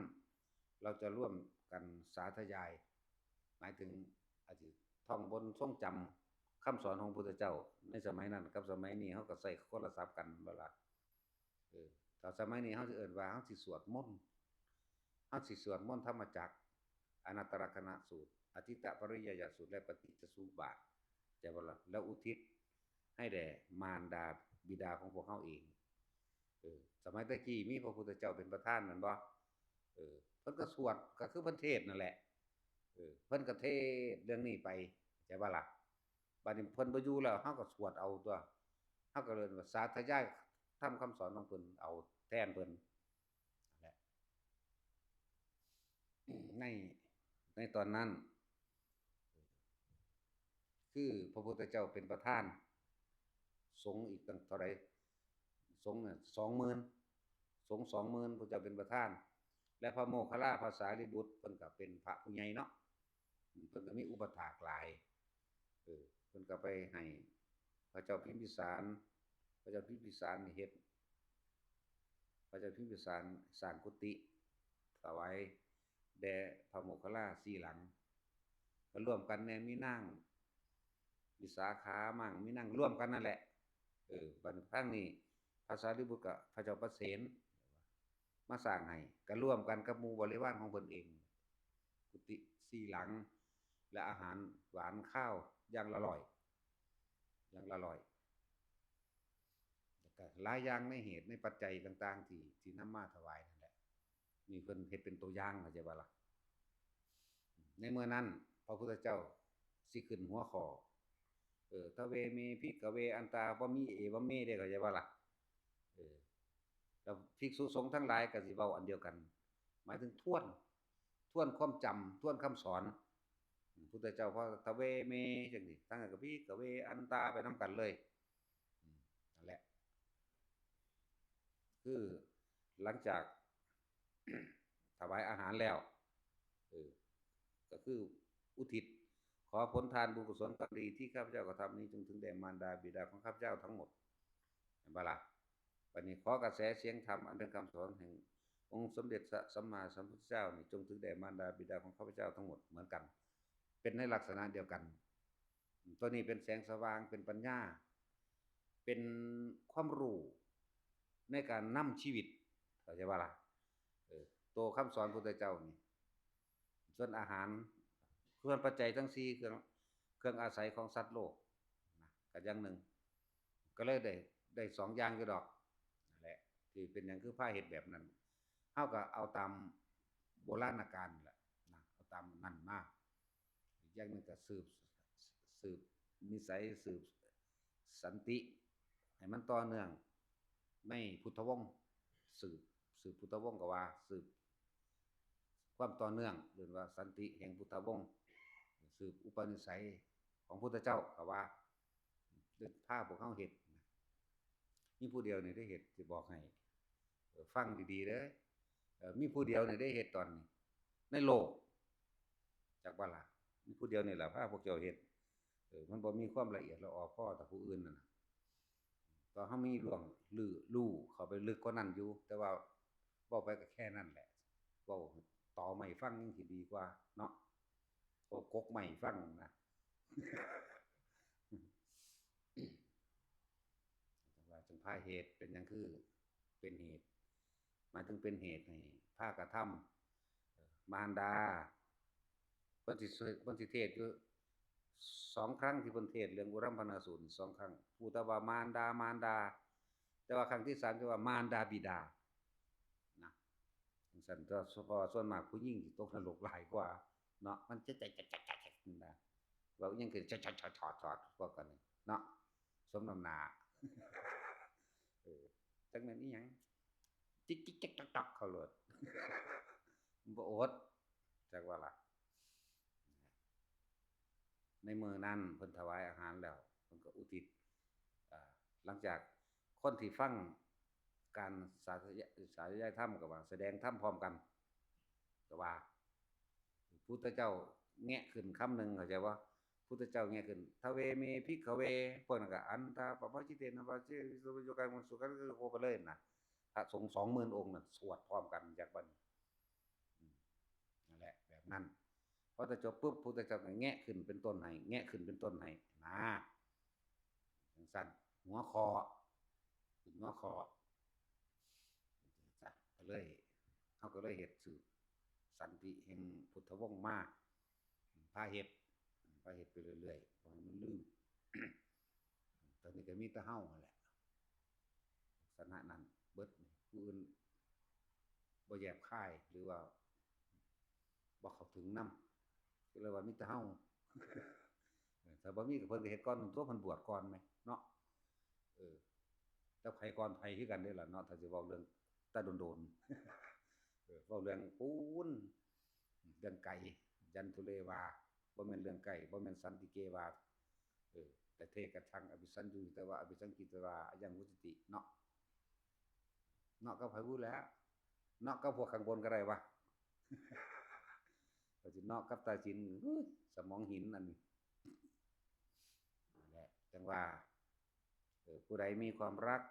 เราจะร่วมกันสาธยาย หมายถึงอาจจะท่องบนทรงจำคำสอนของพุทธเจ้า ในสมัยนั้นกับสมัยนี้เขาก็ใช้โทรศัพท์กันบ่ล่ะ เออ ถ้าสมัยนี้เขาสิเอิ้นว่าเขาสิสวดมนต์ เขาสิสวดมนต์ธรรมจักร อนัตตลกนัสูตร อทิตตปริยายสูตร และปฏิจจสมุปบาท ใช่บ่ล่ะ แล้วอุทิศให้แด่มารดาบิดาของพวกเขาเอง เออ สมัยตะกี้มีพระพุทธเจ้าเป็นประธานนั่นบ่ เออ เพิ่นก็สวด ก็คือเพิ่นเทศน์นั่นแหละ เออ เพิ่นก็เทศน์เรื่องนี้ไป ใช่บ่ล่ะ บัดนี้เพิ่นบ่อยู่แล้ว เฮาก็สวดเอาตัว เฮาก็เลยว่าสาธยายธรรมคำสอนของเพิ่นเอาแทนเพิ่นนั่นแหละ ใน ในตอนนั้น คือพระพุทธเจ้าเป็นประธาน สงฆ์อีกตั้งเท่าไหร่ สงฆ์น่ะ สองหมื่น สงฆ์ สองหมื่น พระเจ้าเป็นประธาน และพระโมคคัลลา พระสารีบุตร เพิ่นก็เป็นพระผู้ใหญ่เนาะ เพิ่นก็มีอุปถากหลาย เออ เพิ่นก็ไปให้พระเจ้าพิมพิสาร พระเจ้าพิมพิสารนี่เฮ็ด พระเจ้าพิมพิสารสร้างกุฏิถวายแด่พระโมคคัลลาสี่หลัง ก็ร่วมกันแน่ มีนางวิสาขามั่ง มีนางร่วมกันนั่นแหละ เออ บัดนี้ทางนี้พระสารีบุตรกับพระเจ้าประเสน มาสร้างให้ ก็ร่วมกันกับหมู่บริวารของเพิ่นเอง กุฏิสี่หลัง และอาหารหวานคาวอย่างละร้อย อย่างละร้อย แล้วก็หลายอย่างในเหตุในปัจจัยต่างๆ ที่ ที่นำมาถวายนั่นแหละ นี่เพิ่นเฮ็ดเป็นตัวอย่าง เข้าใจบ่ล่ะ ในเมื่อนั้นพระพุทธเจ้าสิขึ้นหัวข้อ เออ ทเวเมภิกขเวอันตา บ่มีเอวเมเด้ เข้าใจบ่ล่ะ เออ แล้วภิกษุสงฆ์ทั้งหลายก็สิเว้าอันเดียวกัน หมายถึงทวน ทวนความจำ ทวนคำสอน พุทธเจ้าพอทเวเมจังซี่ ทั้งนั้นก็ภิกขเวอันตาไปนำกันเลย อืม นั่นแหละ คือหลังจาก ถวายอาหารแล้ว เออ ก็คืออุทิศ ขอผลทานบุญกุศลความดีที่ข้าพเจ้ากระทำนี้ จงถึงแด่มารดาบิดาของข้าพเจ้าทั้งหมด เห็นบ่ล่ะ บัดนี้ขอกระแสเสียงธรรมอันเป็นคำสอนแห่งองค์สมเด็จพระสัมมาสัมพุทธเจ้านี่ จงถึงแด่มารดาบิดาของข้าพเจ้าทั้งหมดเหมือนกัน เป็นในลักษณะเดียวกัน ตัวนี้เป็นแสงสว่าง เป็นปัญญา เป็นความรู้ในการนำชีวิต เข้าใจบ่ล่ะ เออ ตัวคำสอนพุทธเจ้านี่ ส่วนอาหาร ส่วนปัจจัยทั้งสี่ เครื่อง เครื่องอาศัยของสัตว์โลกนะ ก็อย่างหนึ่ง ก็เลยได้ ได้สองอย่างอยู่ดอก นั่นแหละ ที่เป็นหยังคือพาเฮ็ดแบบนั้น เฮาก็เอาตามโบราณกาลนั่นแหละนะ เอาตามนั้นมา อีกอย่างหนึ่งก็สืบ สืบนิสัย สืบสันติ ให้มันต่อเนื่องในพุทธวงศ์ สืบ สืบพุทธวงศ์ก็ว่า สืบความต่อเนื่อง เรียกว่าสันติแห่งพุทธวงศ์ สืบอุปนิสัยของพุทธเจ้าก็ว่า พาพวกเฮาเฮ็ดนะ มีผู้เดียวนี่ได้เฮ็ด สิบอกให้ เออ ฟังดีๆเด้อ เออ มีผู้เดียวนี่ได้เฮ็ดตอนนี้ ในโลก จักบ่ล่ะ มีผู้เดียวนี่ล่ะพาพวกเจ้าเฮ็ด เออ มันบ่มีความละเอียดละออพอต่อผู้อื่นนั่นน่ะ ตอนเฮามีล่วง รู้ รู้เข้าไปลึกกว่านั้นอยู่ แต่ว่าเว้าไปก็แค่นั้นแหละ เว้าต่อไม้ฟังยังสิดีกว่าเนาะ เว้ากกไม้ฟังนะ จังว่าจังพาเหตุเป็นหยังคือเป็นเหตุ หมายถึงเป็นเหตุให้พากระทำ เอ่อ มารดา เพิ่นสิ เพิ่นสิเทศน์อยู่สองครั้งที่เพิ่นเทศน์เรื่องอุรัมพนาสูตรนี่สองครั้ง พูดแต่ว่ามารดา มารดา แต่ว่าครั้งที่สามจะว่ามารดาบิดา นะ จังซั่นตัว เพราะว่าส่วนมากผู้หญิงสิตกนรกหลายกว่า เนาะ มันจะจะจะจะจะจะนะ เว้าอิหยังคือจะจะจะจะจะพวกกันนี่เนาะ สมน้ำหน้า เออ จักแม่นอีหยัง จิกจิกจักจักจักเขาโลด มันบ่อด จักว่าล่ะ ในมื้อนั้นเพิ่นถวายอาหารแล้ว เพิ่นก็อุทิศ อ่า หลังจากคนที่ฟังการสาธย- สาธยายธรรมก็ว่า แสดงธรรมพร้อมกัน ก็ว่า พุทธเจ้าแงะขึ้นคำหนึ่ง เข้าใจบ่ พุทธเจ้าแงะขึ้น ทเวเมภิกขเว พวกนั้นก็ อันทาปะปะจิเตนะปะเจวิสุปโยกังสุขังโค ไปเลยนะ พระสงฆ์สองหมื่นองค์น่ะ สวดพร้อมกันจากบัดนี้ อืม นั่นแหละ แบบนั้น พอจะจบปุ๊บ พุทธเจ้าก็แงะขึ้นเป็นต้นให้ แงะขึ้นเป็นต้นให้ นะ จังซั่น หัวข้อ เป็นหัวข้อ ก็เลย เฮาก็เลยเฮ็ดสืบสันติแห่งพุทธวงศ์มา พาเฮ็ด พาเฮ็ดไปเรื่อยๆ บ่ให้มันลืม ตอนนี้ก็มีแต่เฮาหั่นแหละ ลักษณะนั้นเบิด ผู้อื่นบ่แยบคาย หรือว่าบ่เข้าถึงนำ ก็เลยว่ามีแต่เฮา เออ ถ้าบ่มีก็เพิ่นก็เฮ็ดก่อน ตัวเพิ่นบวชก่อนแหมเนาะ เออ แต่ไผก่อนไผคือกันเด้ล่ะเนาะ ถ้าสิเว้าเรื่องแต่โดนๆ เออ เว้าเรื่องปูน เรื่องไก่ ยันทุเรวา บ่แม่นเรื่องไก่ บ่แม่นสันติเกวา เออ แต่เทกะทังอภิสัญญูหิตวา อภิสังกิตวา อายังวุติติ เนาะ เนาะกับไผพูดแล้ว เนาะกับพวกข้างบนก็ได้วะ ก็สิเนาะกับตาสิน อุ้ย สมองหินอันนี้ นั่นแหละ จังว่า เออ ผู้ใดมีความรัก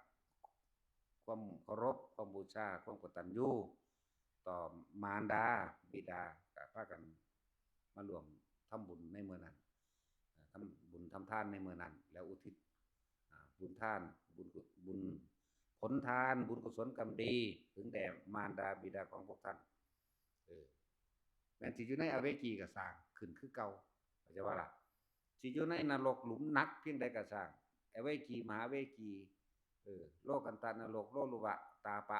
ความเคารพ ความบูชา ความกตัญญูต่อมารดา บิดา ก็พากันมาร่วมทำบุญในมื้อนั้น เอ่อ ทำบุญทำทานในมื้อนั้น แล้วอุทิศ อ่า บุญทาน บุญกุ- บุญ ผลทาน บุญกุศลกรรมดี ถึงแด่มารดาบิดาของพวกท่าน เออ แม่นสิอยู่ในอเวจีก็ซ่าง ขึ้นคือเก่า เข้าใจบ่ล่ะ สิอยู่ในนรกหลุมหนักเพียงใดก็ซ่าง อเวจี มหาเวจี เออ โลกันตะนรก โลลุวะ ตาปะ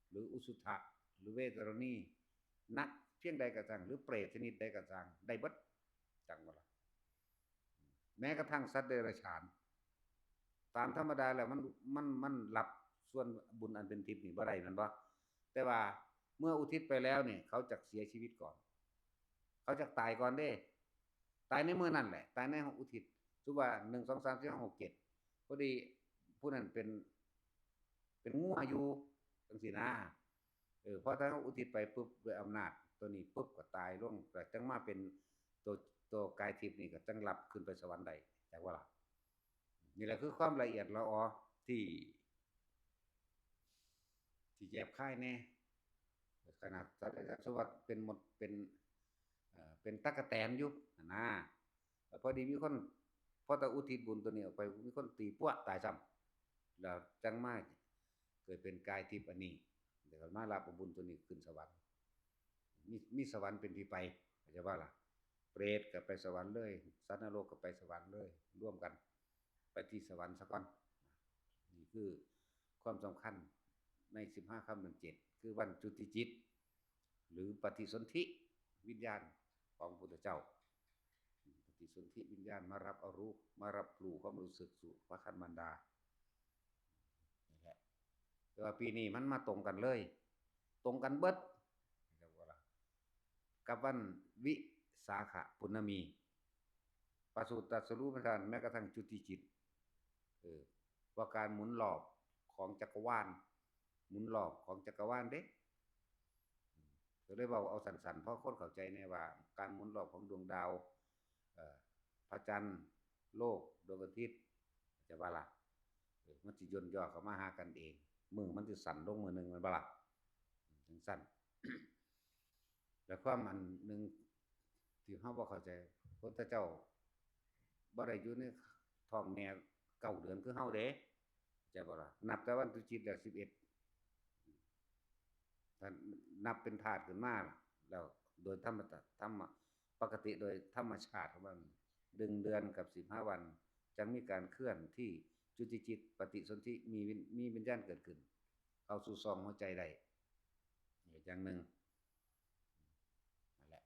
หรืออุสุทะ หรือเวตรณี หนักเพียงใดก็ซ่าง หรือเปรตชนิดใดก็ซ่าง ได้เบิด จังบ่ล่ะ แม้กระทั่งสัตว์เดรัจฉาน ตามธรรมดาแล้วมัน มัน มันรับส่วนบุญอันเป็นทิพย์นี่บ่ได้แม่นบ่ แต่ว่าเมื่ออุทิศไปแล้วนี่ เขาจักเสียชีวิตก่อน เขาจักตายก่อนเด้ ตายในมื้อนั้นแหละ ตายในอุทิศ สมมุติว่า หนึ่ง สอง สาม สี่ ห้า หก เจ็ด พอดีผู้นั้นเป็น เป็นงัวอยู่ จังซี้นะ เออ พอถ้าเขาอุทิศไปปุ๊บ ด้วยอำนาจตัวนี้ปุ๊บ ก็ตายลง ก็จังมาเป็นตัว ตัวกายทิพย์นี่ ก็จังรับขึ้นไปสวรรค์ได้ จักบ่ล่ะ นี่แหละคือความละเอียดละออที่ ที่แยบคายแน่ ขนาดสัตว์เดรัจฉาน สมมุติว่าเป็นมด เป็น เอ่อ เป็นตั๊กแตนอยู่หั่นนะ แล้วพอดีมีคน พอตะอุทิศบุญตัวนี้ออกไป มีคนตีปั้วตายซ้ำ แล้วจังมาเกิดเป็นกายทิพย์อันนี้ เดี๋ยวมารับเอาบุญตัวนี้ขึ้นสวรรค์ มี มีสวรรค์เป็นที่ไป เข้าใจบ่ล่ะ เปรตก็ไปสวรรค์เลย สัตว์นรกก็ไปสวรรค์เลย ร่วมกัน ไปที่สวรรค์ซะก่อน นี่คือความสำคัญในสิบห้าค่ำเดือนเจ็ด คือวันจุติจิต หรือปฏิสนธิวิญญาณของพุทธเจ้า ปฏิสนธิวิญญาณมารับเอารู้ มารับรู้ความรู้สึกสู่พระคันมารดา นี่แหละ แต่ว่าปีนี้มันมาตรงกันเลย ตรงกันเบิด กับวันวิสาขปุณณมี ประสูติตรัสรู้เป็นพระ แม้กระทั่งจุติจิต เออ ว่าการหมุนรอบของจักรวาล หมุนรอบของจักรวาลเด้ ก็เลยเว้าเอาสั้นๆ พอคนเข้าใจแน่ว่า การหมุนรอบของดวงดาว เอ่อ พระจันทร์ โลก ดวงอาทิตย์ จะว่าล่ะ เออ มันสิย่นย่อเข้ามาหากันเอง มื้อมันสิสั้นลงมื้อหนึ่ง แม่นบ่ล่ะ จังซั่น และความอันหนึ่งที่เฮาบ่เข้าใจ พุทธเจ้าบ่ได้อยู่ในท้องแม่เก้าเดือนคือเฮาเด้ เข้าใจบ่ล่ะ นับแต่วันจุติแล้ว สิบเอ็ด ถ้านับเป็นธาตุขึ้นมา แล้วโดยธรรมชาติ ธรรมะ ปกติโดยธรรมชาติของมัน หนึ่งเดือนกับสิบห้าวัน จังมีการเคลื่อนที่จุติจิต ปฏิสนธิ มีวิญ- มีวิญญาณเกิดขึ้น เข้าสู่ซองหัวใจได้ อย่างหนึ่ง นั่นแหละ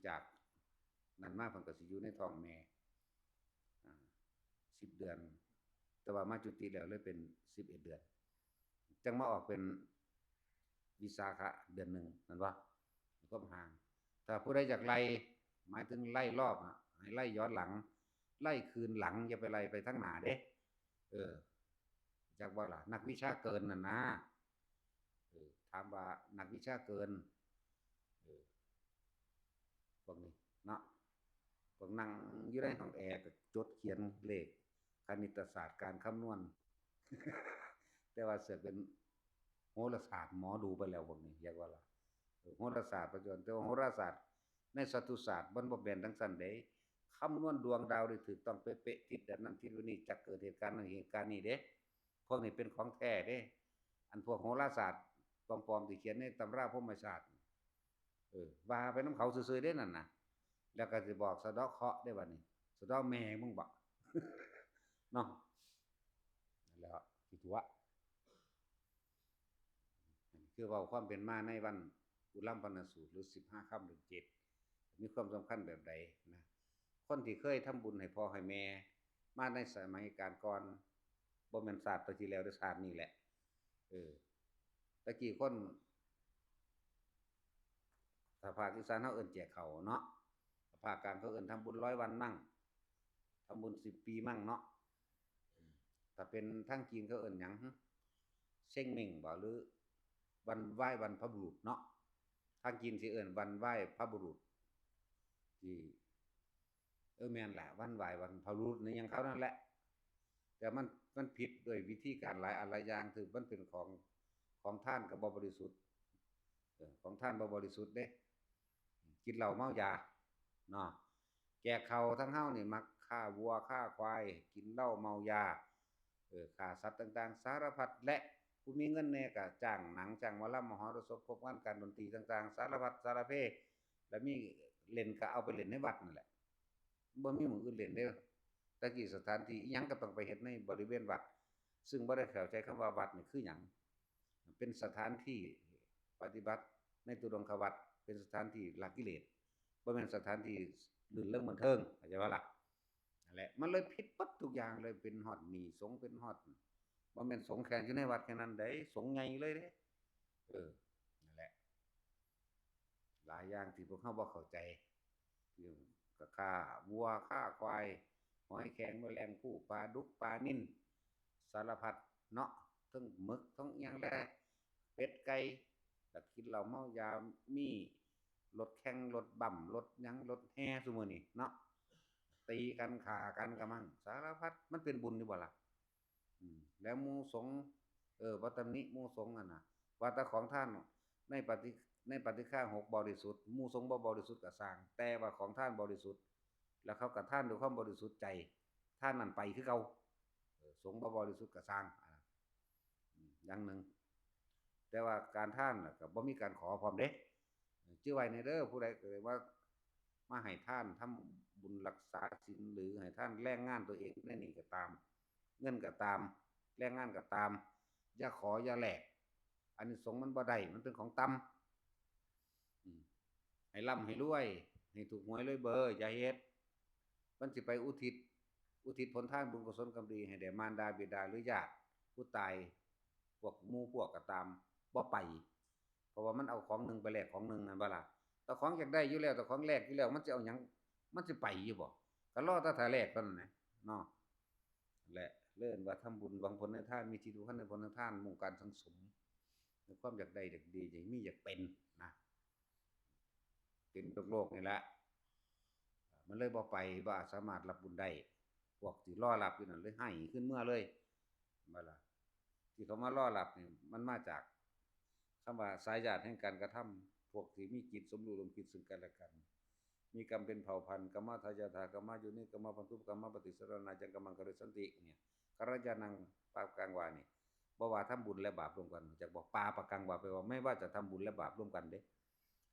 จากนั้นมาเพิ่นก็สิอยู่ในท้องแม่ อ่า สิบเดือน แต่ว่ามาจุติแล้วเลยเป็นสิบเอ็ดเดือน จั่งมาออกเป็นวิสาขะเดือนหนึ่ง นั่นว่า ครบห้า ถ้าผู้ใดอยากไล่ หมายถึงไล่รอบอะ ให้ไล่ย้อนหลัง ไล่คืนหลัง อย่าไปไล่ไปทางหน้าเด้ เออ จักว่าล่ะ นักวิชาเกินน่ะนะ เออ ถามว่านักวิชาเกิน เออ พวกนี้เนาะ พวกนั่งอยู่ในห้องแอร์ก็จดเขียนเลข คณิตศาสตร์ การคำนวณ แต่ว่าเสือกเป็นโหราศาสตร์ หมอดูไปแล้วพวกนี้ เรียกว่าล่ะ เออ โหราศาสตร์ปัจจุบัน แต่ว่าโหราศาสตร์ในสัตตุศาสตร์มันบ่แม่นจั่งซั้นเด้ คำนวณดวงดาวได้ถูกต้องเป๊ะๆ ทิศอันนั้นทิศอันนี้ จะเกิดเหตุการณ์นั้นเหตุการณ์นี้เด้ พวกนี้เป็นของแท้เด้ อันพวกโหราศาสตร์ปลอมๆ ที่เขียนในตำราพรหมศาสตร์ เออ ว่าไปนำเขาซื่อๆ เด้นั่นน่ะ แล้วก็สิบอกสะเดาะเคราะห์ได้บัดนี้ สะเดาะแม่มึงบ่ เนาะ นั่นแหละ ขี้ตั๋ว คือเว้าความเป็นมาในวันอุรัมพนสูตร หรือสิบห้าค่ำเดือนเจ็ด มีความสำคัญแบบใดนะ คนที่เคยทำบุญให้พ่อให้แม่มาในสมัยการก่อน บ่แม่นชาติที่แล้วหรือชาตินี้แหละ เออ ตะกี้คน ถ้าภาคอีสานเฮาเอิ้นแจกข้าวเนาะ ภาคกลางเขาเอิ้นทำบุญร้อยวันมั่ง ทำบุญสิบปีมั่งเนาะ ถ้าเป็นทางจีนเขาเอิ้นหยัง เซ้งเม่งบ่ หรือวันไหว้บรรพบุรุษเนาะ ทางจีนสิเอิ้นวันไหว้พระบุรุษ ที่ เออ แม่นล่ะ วันไหว้บรรพบุรุษนี่หยังเขานั่นแหละ แต่มัน มันผิดด้วยวิธีการหลายอันหลายอย่าง คือมันเป็นของ ของทานก็บ่บริสุทธิ์ เออ ของทานบ่บริสุทธิ์เด้ กินเหล้าเมายาเนาะ แจกข้าวทางเฮานี่มักฆ่าวัวฆ่าควาย กินเหล้าเมายา เออ ฆ่าสัตว์ต่างๆ สารพัด และผู้มีเงินแน่ก็จ้างหนังจ้างหมอลำมหรสพ พบงานการดนตรีต่างๆ สารพัดสารเพ แล้วมีเล่นก็เอาไปเล่นในวัดนั่นแหละ บ่มีหม่องอื่นเล่นเด้อ แต่กี้สถานที่อิหยังก็ต้องไปเฮ็ดในบริเวณวัด ซึ่งบ่ได้เข้าใจคำว่าวัดนี่คือหยัง เป็นสถานที่ปฏิบัติในตุรงควัตร เป็นสถานที่ละกิเลส บ่แม่นสถานที่รื่นเริงบันเทิง เข้าใจบ่ล่ะ นั่นแหละ มันเลยผิดเบิดทุกอย่างเลย เป็นฮอดหนี้สงฆ์ เป็นฮอด บ่แม่นสงฆ์แค่อยู่ในวัดแค่นั้นเด้ สงฆ์ใหญ่เลยเด้ เออ นั่นแหละ หลายอย่างที่พวกเฮาบ่เข้าใจ ก็ฆ่าวัวฆ่าควาย หอยแครงแมลงภู่ ปลาดุกปลานิล สารพัดเนาะ ทั้งหมึกทั้งอิหยังแหละ เป็ดไก่ ก็กินเหล้าเมายา มีรถแข่งรถบั้มรถหยังรถแห่ซุมื้อนี้เนาะ ตีกันฆ่ากันกะมัง สารพัด มันเป็นบุญอยู่บ่ล่ะ อืม แล้วหมู่สงฆ์ เออ บ่ตำหนิหมู่สงฆ์หั่นน่ะ ว่าแต่ของทานในปฏิ ในปาฏิฆาหกบริสุทธิ์ หมู่สงฆ์บ่บริสุทธิ์ก็ซ่าง แต่ว่าของทานบริสุทธิ์ แล้วเขาก็ทานด้วยความบริสุทธิ์ใจ ทานนั้นไปคือเก่า เออ สงฆ์บ่บริสุทธิ์ก็ซ่าง อ่า อืม อย่างหนึ่ง แต่ว่าการทานน่ะก็บ่มีการขอพร้อมเด้ เออ จื่อไว้แน่เด้อ ผู้ใดก็เลยว่า มาให้ทาน ทำบุญรักษาศีล หรือให้ทานแรงงานตัวเองในนี่ก็ตาม เงินก็ตาม แรงงานก็ตาม อย่าขออย่าแลก อานิสงส์มันบ่ได้ มันเป็นของต่ำ อืม ให้ร่ำให้รวย ให้ถูกหวยรวยเบอร์ อย่าเฮ็ด มันสิไปอุทิศ อุทิศผลทานบุญกุศลกรรมดีให้แด่มารดาบิดาหรือญาติผู้ตาย พวกหมู่พวกก็ตาม บ่ไป เพราะว่ามันเอาของหนึ่งไปแลกของหนึ่งนั่นบ่ล่ะ แต่ของอยากได้อยู่แล้ว แต่ของแลกอยู่แล้ว มันสิเอาหยัง มันสิไปอยู่บ่ ก็รอแต่ถ้าแลกเท่านั้นนะ เนาะ และเอิ้นว่าทำบุญหวังผลในทาน มีจิตผูกพันในผลในทาน มุ่งการสั่งสม ในความอยากได้อยากดี อยากมีอยากเป็นนะ เป็นโลกๆ นี่แหละ มันเลยบ่ไป บ่สามารถรับบุญได้ พวกที่รอรับอยู่นั่นเลยไห้ขึ้นเมือเลย แม่นบ่ล่ะ ที่เขามารอรับนี่ มันมาจากคำว่าสายญาติแห่งการกระทำ พวกที่มีจิตสมรู้ร่วมคิดซึ่งกันและกัน มีกรรมเป็นเผ่าพันธุ์ กรรมทายาทา กรรมโยนิ กรรมพันธุ กรรมปฏิสรณา จังกัมมัง กริสสันติ เนี่ย กัลยาณัง ปาปะกังวานี่ บ่ว่าทำบุญและบาปร่วมกัน จักบอกปาปะกังวา แปลว่าไม่ว่าจะทำบุญและบาปร่วมกันเด้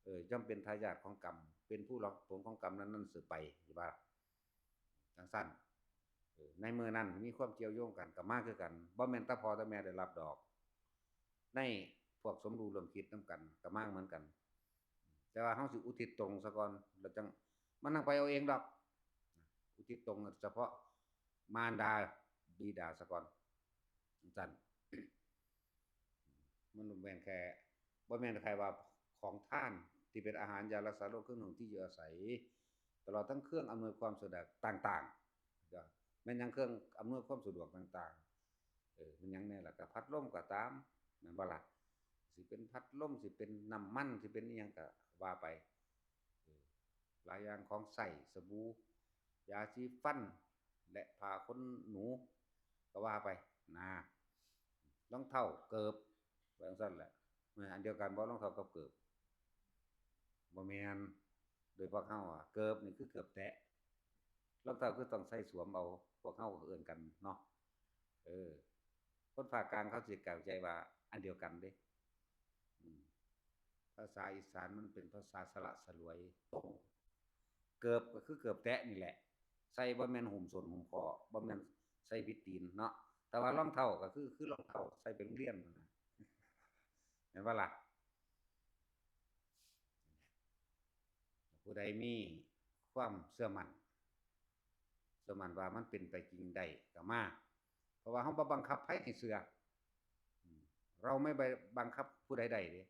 เออ ย่อมเป็นทายาทของกรรม เป็นผู้รับผลของกรรมนั้นๆ สืบไป เห็นบ่ล่ะ จั่งซั้น เออ ในมื้อนั้นมีความเกี่ยวโยงกัน ก็มาคือกัน บ่แม่นแต่พ่อแต่แม่ได้รับดอก ในพวกสมรู้ร่วมคิดนำกัน ก็มาเหมือนกัน แต่ว่าเฮาสิอุทิศตรงซะก่อน แล้วจั่ง มันจั่งไปเอาเองดอก อุทิศตรงเฉพาะมารดาบิดาซะก่อน จั่งซั้น มันบ่แม่นแค่ บ่แม่นแค่ว่าของทานที่เป็นอาหาร ยารักษาโรค เครื่องนุ่ง ที่อยู่อาศัย ตลอดทั้งเครื่องอำนวยความสะดวกต่างๆ ก็แม่นหยังเครื่องอำนวยความสะดวกต่างๆ เออ แม่นหยังแน่ล่ะ ก็พัดลมก็ตาม แม่นบ่ล่ะ สิเป็นพัดลม สิเป็นน้ำมัน สิเป็นอิหยังก็ว่าไป เออ หลายอย่าง ของใช้ สบู่ ยาสีฟัน และผ้าขนหนู ก็ว่าไป นะ รองเท้า เกิบ ว่าจั่งซั้นแหละ แม่นอันเดียวกันบ่ รองเท้ากับเกิบ บ่แม่น โดยพวกเฮาอะ เกิบนี่คือเกิบแตะ รองเท้าคือต้องใส่สวมเอา พวกเฮาก็เอิ้นกันเนาะ เออ คนภาคกลางเขาสิเข้าใจว่าอันเดียวกันเด้ อืม ภาษาอีสานมันเป็นภาษาสละสลวยตรง เกิบก็คือเกิบแตะนี่แหละ ใส่บ่แม่นหุ้มส้นหุ้มข้อ บ่แม่นใส่ผิดตีนเนาะ แต่ว่ารองเท้าก็คือ คือรองเท้าใส่ไปโรงเรียนนั่นน่ะ แม่นบ่ล่ะ ผู้ใดมีความเชื่อมั่น เชื่อมั่นว่ามันเป็นไปจริงได้ก็มา เพราะว่าเฮาบ่บังคับไผให้เชื่อ อืม เราไม่ไปบังคับผู้ใดได้เด้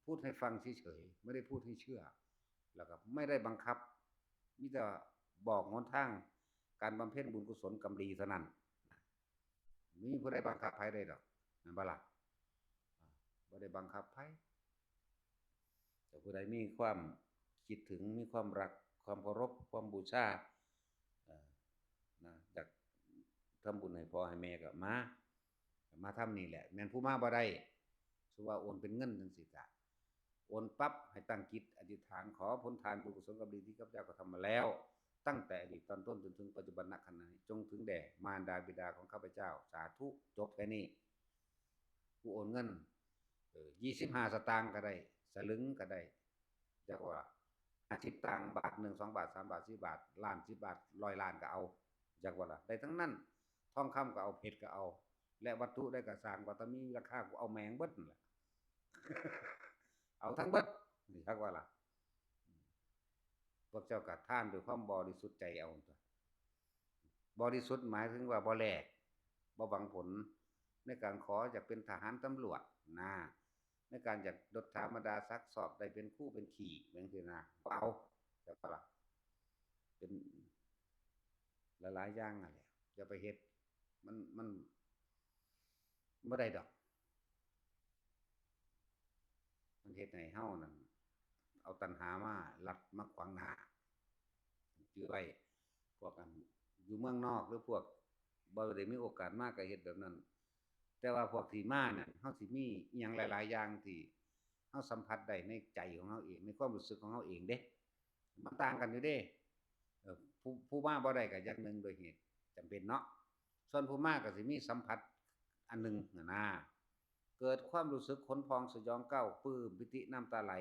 พูดให้ฟังเฉยๆ ไม่ได้พูดให้เชื่อ แล้วก็ไม่ได้บังคับ มีแต่บอกหนทางการบำเพ็ญบุญกุศลกรรมดีเท่านั้น มีผู้ใดบังคับไผได้ดอก แม่นบ่ล่ะ อ่า บ่ได้บังคับไผ แต่ผู้ใดมีความคิดถึง มีความรัก ความเคารพ ความบูชา เอ่อ นะ อยากทำบุญให้พ่อให้แม่ก็มา ก็มาทำนี่แหละ แม่นผู้มาบ่ได้ สมมุติว่าโอนเป็นเงินจั่งซี้ก็ โอนปั๊บ ให้ตั้งจิตอธิษฐาน ขอผลทานบุญกุศลกรรมดีที่ข้าพเจ้ากระทำมาแล้ว ตั้งแต่อดีตตอนต้นจนถึงปัจจุบันณขณะนี้ จงถึงแด่มารดาบิดาของข้าพเจ้า สาธุ จบแค่นี้ ผู้โอนเงิน เออ ยี่สิบห้าสตางค์ก็ได้ สลึงก็ได้ จักว่า ห้าสิบสตางค์ บาทหนึ่ง สองบาท สามบาท สี่บาท ล้าน สิบบาท ร้อยล้านก็เอา จักว่าล่ะ ได้ทั้งนั้น ทองคำก็เอา เพชรก็เอา และวัตถุใดก็สร้าง ว่าถ้ามีราคา กูเอาแม่งเบิดนั่นแหละ เอาทั้งเบิด จักว่าล่ะ พวกเจ้าก็ทานด้วยความบริสุทธิ์ใจเอาตัว บริสุทธิ์หมายถึงว่าบ่แลก บ่หวังผล ในการขออยากเป็นทหารตำรวจนะ ในการอยากยศถาบรรดาศักดิ์ สอบได้เป็นครูเป็นขี้ แม่นสินะ บ่เอา จักว่าล่ะ เป็นหลายๆอย่างนั่นแหละ อย่าไปเฮ็ด มัน มันบ่ได้ดอก มันเฮ็ดให้เฮานั่น เอาตัณหามาลัดมาขวางหน้า จื่อไว้ พวกอันอยู่เมืองนอก หรือพวกบ่ได้มีโอกาสมาก็เฮ็ดแบบนั้น แต่ว่าพวกที่มานั่น เฮาสิมีอิหยังหลายๆอย่างที่เฮาสัมผัสได้ในใจของเฮาเอง ในความรู้สึกของเฮาเองเด้ มันต่างกันอยู่เด้ เอ่อ ผู้ ผู้มาบ่ได้ก็อย่างหนึ่งโดยเหตุจำเป็นเนาะ ส่วนผู้มาก็สิมีสัมผัสอันหนึ่งหั้นนะ เกิดความรู้สึกขนพองสยองก้าว ปลื้มปิติน้ำตาไหล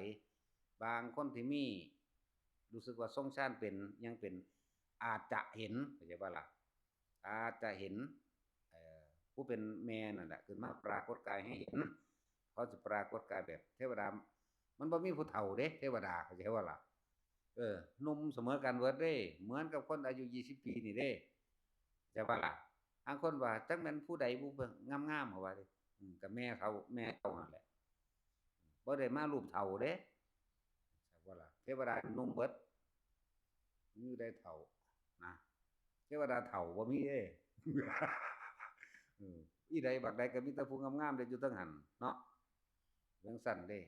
บางคนที่มี รู้สึกว่าทรงฌานเป็น ยังเป็น อาจจะเห็น เข้าใจบ่ล่ะ อาจจะเห็น เอ่อ ผู้เป็นแม่นั่นแหละ ขึ้นมาปรากฏกายให้เห็น เขาสิปรากฏกายแบบเทวดา มันบ่มีผู้เฒ่าเด้ เทวดา เข้าใจบ่ล่ะ เออ หนุ่มเสมอกันเบิดเด้ เหมือนกับคนอายุยี่สิบปีนี่เด้ เข้าใจบ่ล่ะ บางคนว่าจักแม่นผู้ใดบุ งามๆ เขาว่าเด้ อืม ก็แม่เขา แม่เฒ่านั่นแหละ บ่ได้มารูปเฒ่าเด้ เข้าใจบ่ล่ะ เทวดาหนุ่มเบิด มีผู้ใดเฒ่านะ เทวดาเฒ่าบ่มีเด้ เออ อีใดบักใดก็มีแต่ผู้งามๆ เด้ อยู่เทิงหั้นเนาะ จั่งซั้นเด้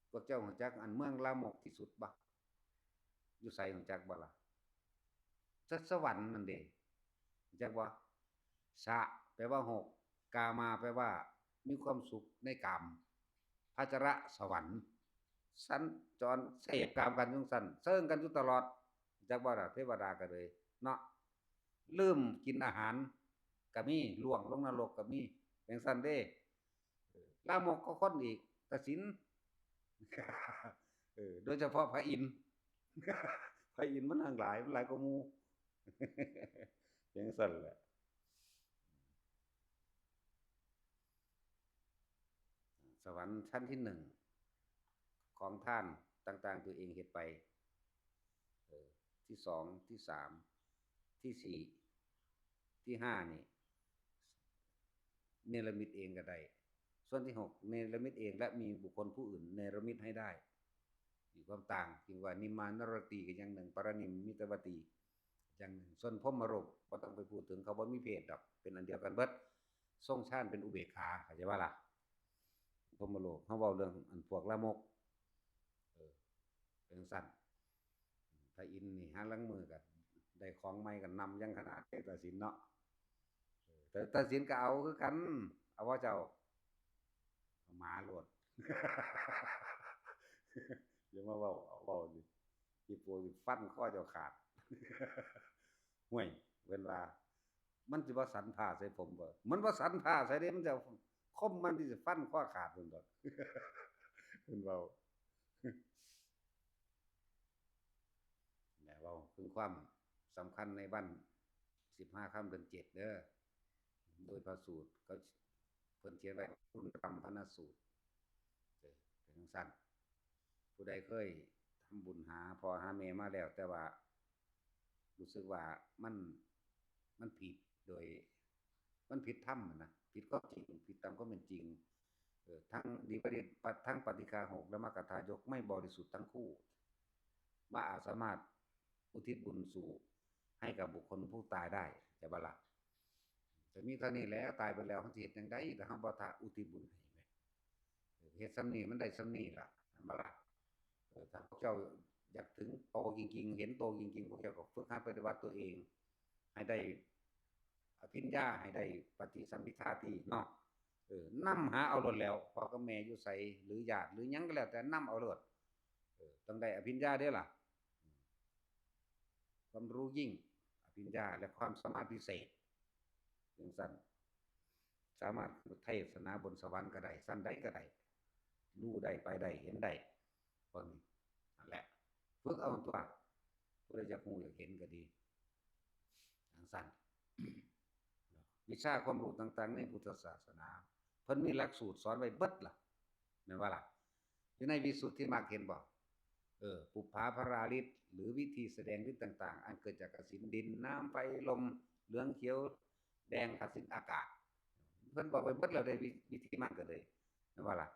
พวกเจ้ารู้จักอันเมืองลามกที่สุดบ่ อยู่ไสรู้จักบ่ล่ะ ส- สวรรค์นั่นเด้ รู้จักบ่ สะ แปลว่าหก กามา แปลว่ามีความสุขในกาม พัชระสวรรค์ สัญจรเสพกามกันจั่งซั้น เซิงกันอยู่ตลอด จักบ่ล่ะ เทวดาก็เลยเนาะ ลืมกินอาหารก็มี ล่วงลงนรกก็มี จั่งซั้นเด้ เออ ลามกก็คนอีก ตัดสิน เออ โดยเฉพาะพระอินทร์ พระอินทร์มันทั้งหลาย มันหลายกว่าหมู่ จั่งซั้นแหละ สวรรค์ชั้นที่หนึ่ง ค ของทานต่างๆ ตัวเองเฮ็ดไป เออ ที่สอง ที่สาม ที่สี่ ที่ห้านี่ เนรมิตเองก็ได้ ส่วนที่หก เนรมิตเองและมีบุคคลผู้อื่นเนรมิตให้ได้ มีความต่าง จึงว่านิมมานรตีก็อย่างหนึ่ง ปรนิมมิตวตีอย่างหนึ่ง ส่วนพรหมโลกบ่ต้องไปพูดถึง เขาบ่มีเพศดอก เป็นอันเดียวกันเบิด ทรงฌานเป็นอุเบกขา เข้าใจบ่ล่ะ พรหมโลก เฮาเว้าเรื่องอันพวกลามก เออ เป็นจั่งซั้น พระอินทร์นี่หาลางมื้อก็ได้ของใหม่ก็นำยังขนาดเด้ ตาสินเนาะ เออ แต่ตาสินก็เอาคือกัน เอาว่าเจ้า เอาหมาโลด อย่ามาเว้า เอาเว้านี่ อีโปสิฟันคอเจ้าขาด ห่วย เพิ่นว่า มันสิบ่สันผ้าใส่ผมบ่ มันบ่สันผ้าใส่เด้ มันจะคมมันที่สิฟันคอขาดเพิ่นดอก เพิ่นเว้า แหม เว้าถึงความสำคัญในวันสิบห้าค่ำเดือนเจ็ดเด้อ โดยพระสูตร ก็เพิ่นเขียนไว้ ปุณณรำพนสูตร เออ เป็นจั่งซั้น ผู้ใดเคยทำบุญหาพ่อหาแม่มาแล้ว แต่ว่ารู้สึกว่ามัน มันผิดโดย มันผิดธรรมอะนะ ผิดความจริง ผิดตามความเป็นจริง เออ ทั้งดีปฏิบัติ ทั้งปาติกาหก และมัคคาถายกไม่บริสุทธิ์ทั้งคู่ บ่อาจสามารถอุทิศบุญสู่ให้กับบุคคลผู้ตายได้ จะบ่ล่ะ จะมีเท่านี้แหละ ตายไปแล้ว เฮาสิเฮ็ดจั่งใด ถ้าเฮาบ่ถ้าอุทิศบุญให้แหม เออ เฮ็ดส่ำนี้มันได้ส่ำนี้ล่ะ แม่นบ่ล่ะ เออ ถ้าพวกเจ้าอยากถึงโตจริงๆ เห็นโตจริงๆ พวกเจ้าก็ฝึกหัดปฏิบัติตัวเอง ให้ได้อภิญญา ให้ได้ปฏิสัมภิทาที่เนาะ เออ นำหาเอาโลดแล้ว พ่อกับแม่อยู่ไส หรือญาติ หรือหยังก็แล้วแต่ นำเอาโลด เออ ต้องได้อภิญญาเด้อล่ะ ความรู้ยิ่ง อภิญญา และความสามารถพิเศษ จั่งซั้น สามารถเทศนาบนสวรรค์ก็ได้ ชั้นใดก็ได้ รู้ได้ ไปได้ เห็นได้ พวกนี้ นั่นแหละ ฝึกเอาตัว ผู้ใดอยากรู้อยากเห็นก็ดี จั่งซั้น วิชาความรู้ต่างๆ ในพุทธศาสนา เพิ่นมีหลักสูตรสอนไว้เบิดล่ะ แม่นบ่ล่ะ อยู่ในวิสุทธิมรรคเห็นบ่ เออ ปุปผาปาราริต หรือวิธีแสดงฤทธิ์ต่างๆ อันเกิดจากกสิณ ดิน น้ำ ไฟ ลม เหลือง เขียว แดง กสิณ อากาศ เพิ่นบอกไว้เบิดแล้ว ในวิ วิธีมรรคก็เลย แม่นบ่ล่ะ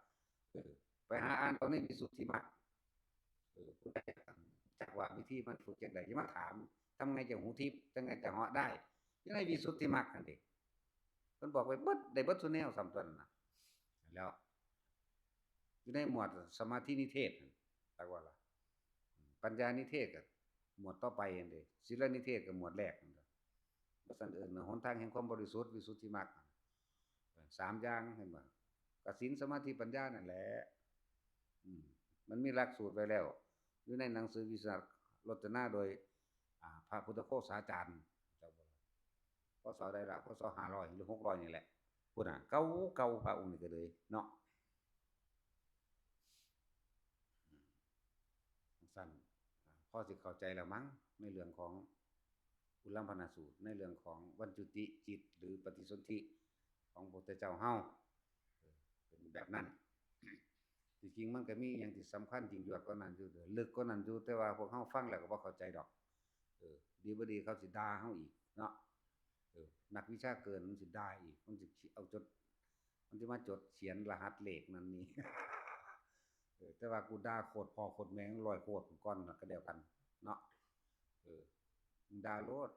เออ ไปหาอ่านเอาในวิสุทธิมรรค เออ ผู้ใดจักว่าวิธีมันฝึกจั่งใด อย่ามาถาม ทำไงจะหูทิพย์ ทำไงจะเหาะได้ อยู่ในวิสุทธิมรรคนั่นเด้ เพิ่นบอกไว้เบิด ได้เบิดซุแนว ซ้ำตัวนั้นน่ะ แล้ว อยู่ในหมวดสมาธินิเทศนั่น จักว่าล่ะ ปัญญานิเทศก็หมวดต่อไปนั่นเด้ ศีลนิเทศก็หมวดแรกนั่นเด้ ว่าซั่น เอิ้นหนทางแห่งความบริสุทธิ์ วิสุทธิมรรค สามอย่าง เห็นบ่ กสิณ สมาธิ ปัญญานั่นแหละ อืม มันมีหลักสูตรไว้แล้ว อยู่ในหนังสือวิสุทธิรจนาโดย อ่า พระพุทธโฆษาจารย์ เจ้าบ่ล่ะ พ.ศ. ใดล่ะ พ.ศ. ห้าร้อยหรือหกร้อยนี่แหละ พุ้นน่ะ เก่าๆ พระองค์นี่ก็เลยเนาะ อืม จั่งซั้น อ่า พอสิเข้าใจแล้วมั้ง ในเรื่องของอุลัมพนสูตร ในเรื่องของวัญจุติจิต หรือปฏิสนธิของพระพุทธเจ้าเฮา เออ เป็นแบบนั้น ที่จริงมันก็มีอหย่างที่สำคัญยิ่งยวดกว่านั้นอยู่เด้อ ลึกกว่านั้นอยู่ แต่ว่าพวกเฮาฟังแล้วก็บ่เข้าใจดอก เออ ดีบ่ดีเขาสิด่าเฮาอีกเนาะ เออ นักวิชาเกินมันสิด่าอีก มันสิเอาจด มันสิมาจดเขียนรหัสเลขนั่นนี่ เออ แต่ว่ากูด่าโคตรพ่อโคตรแม่มึงร้อยโคตรก่อนน่ะก็แล้วกันเนาะ เออ มึงด่าโลด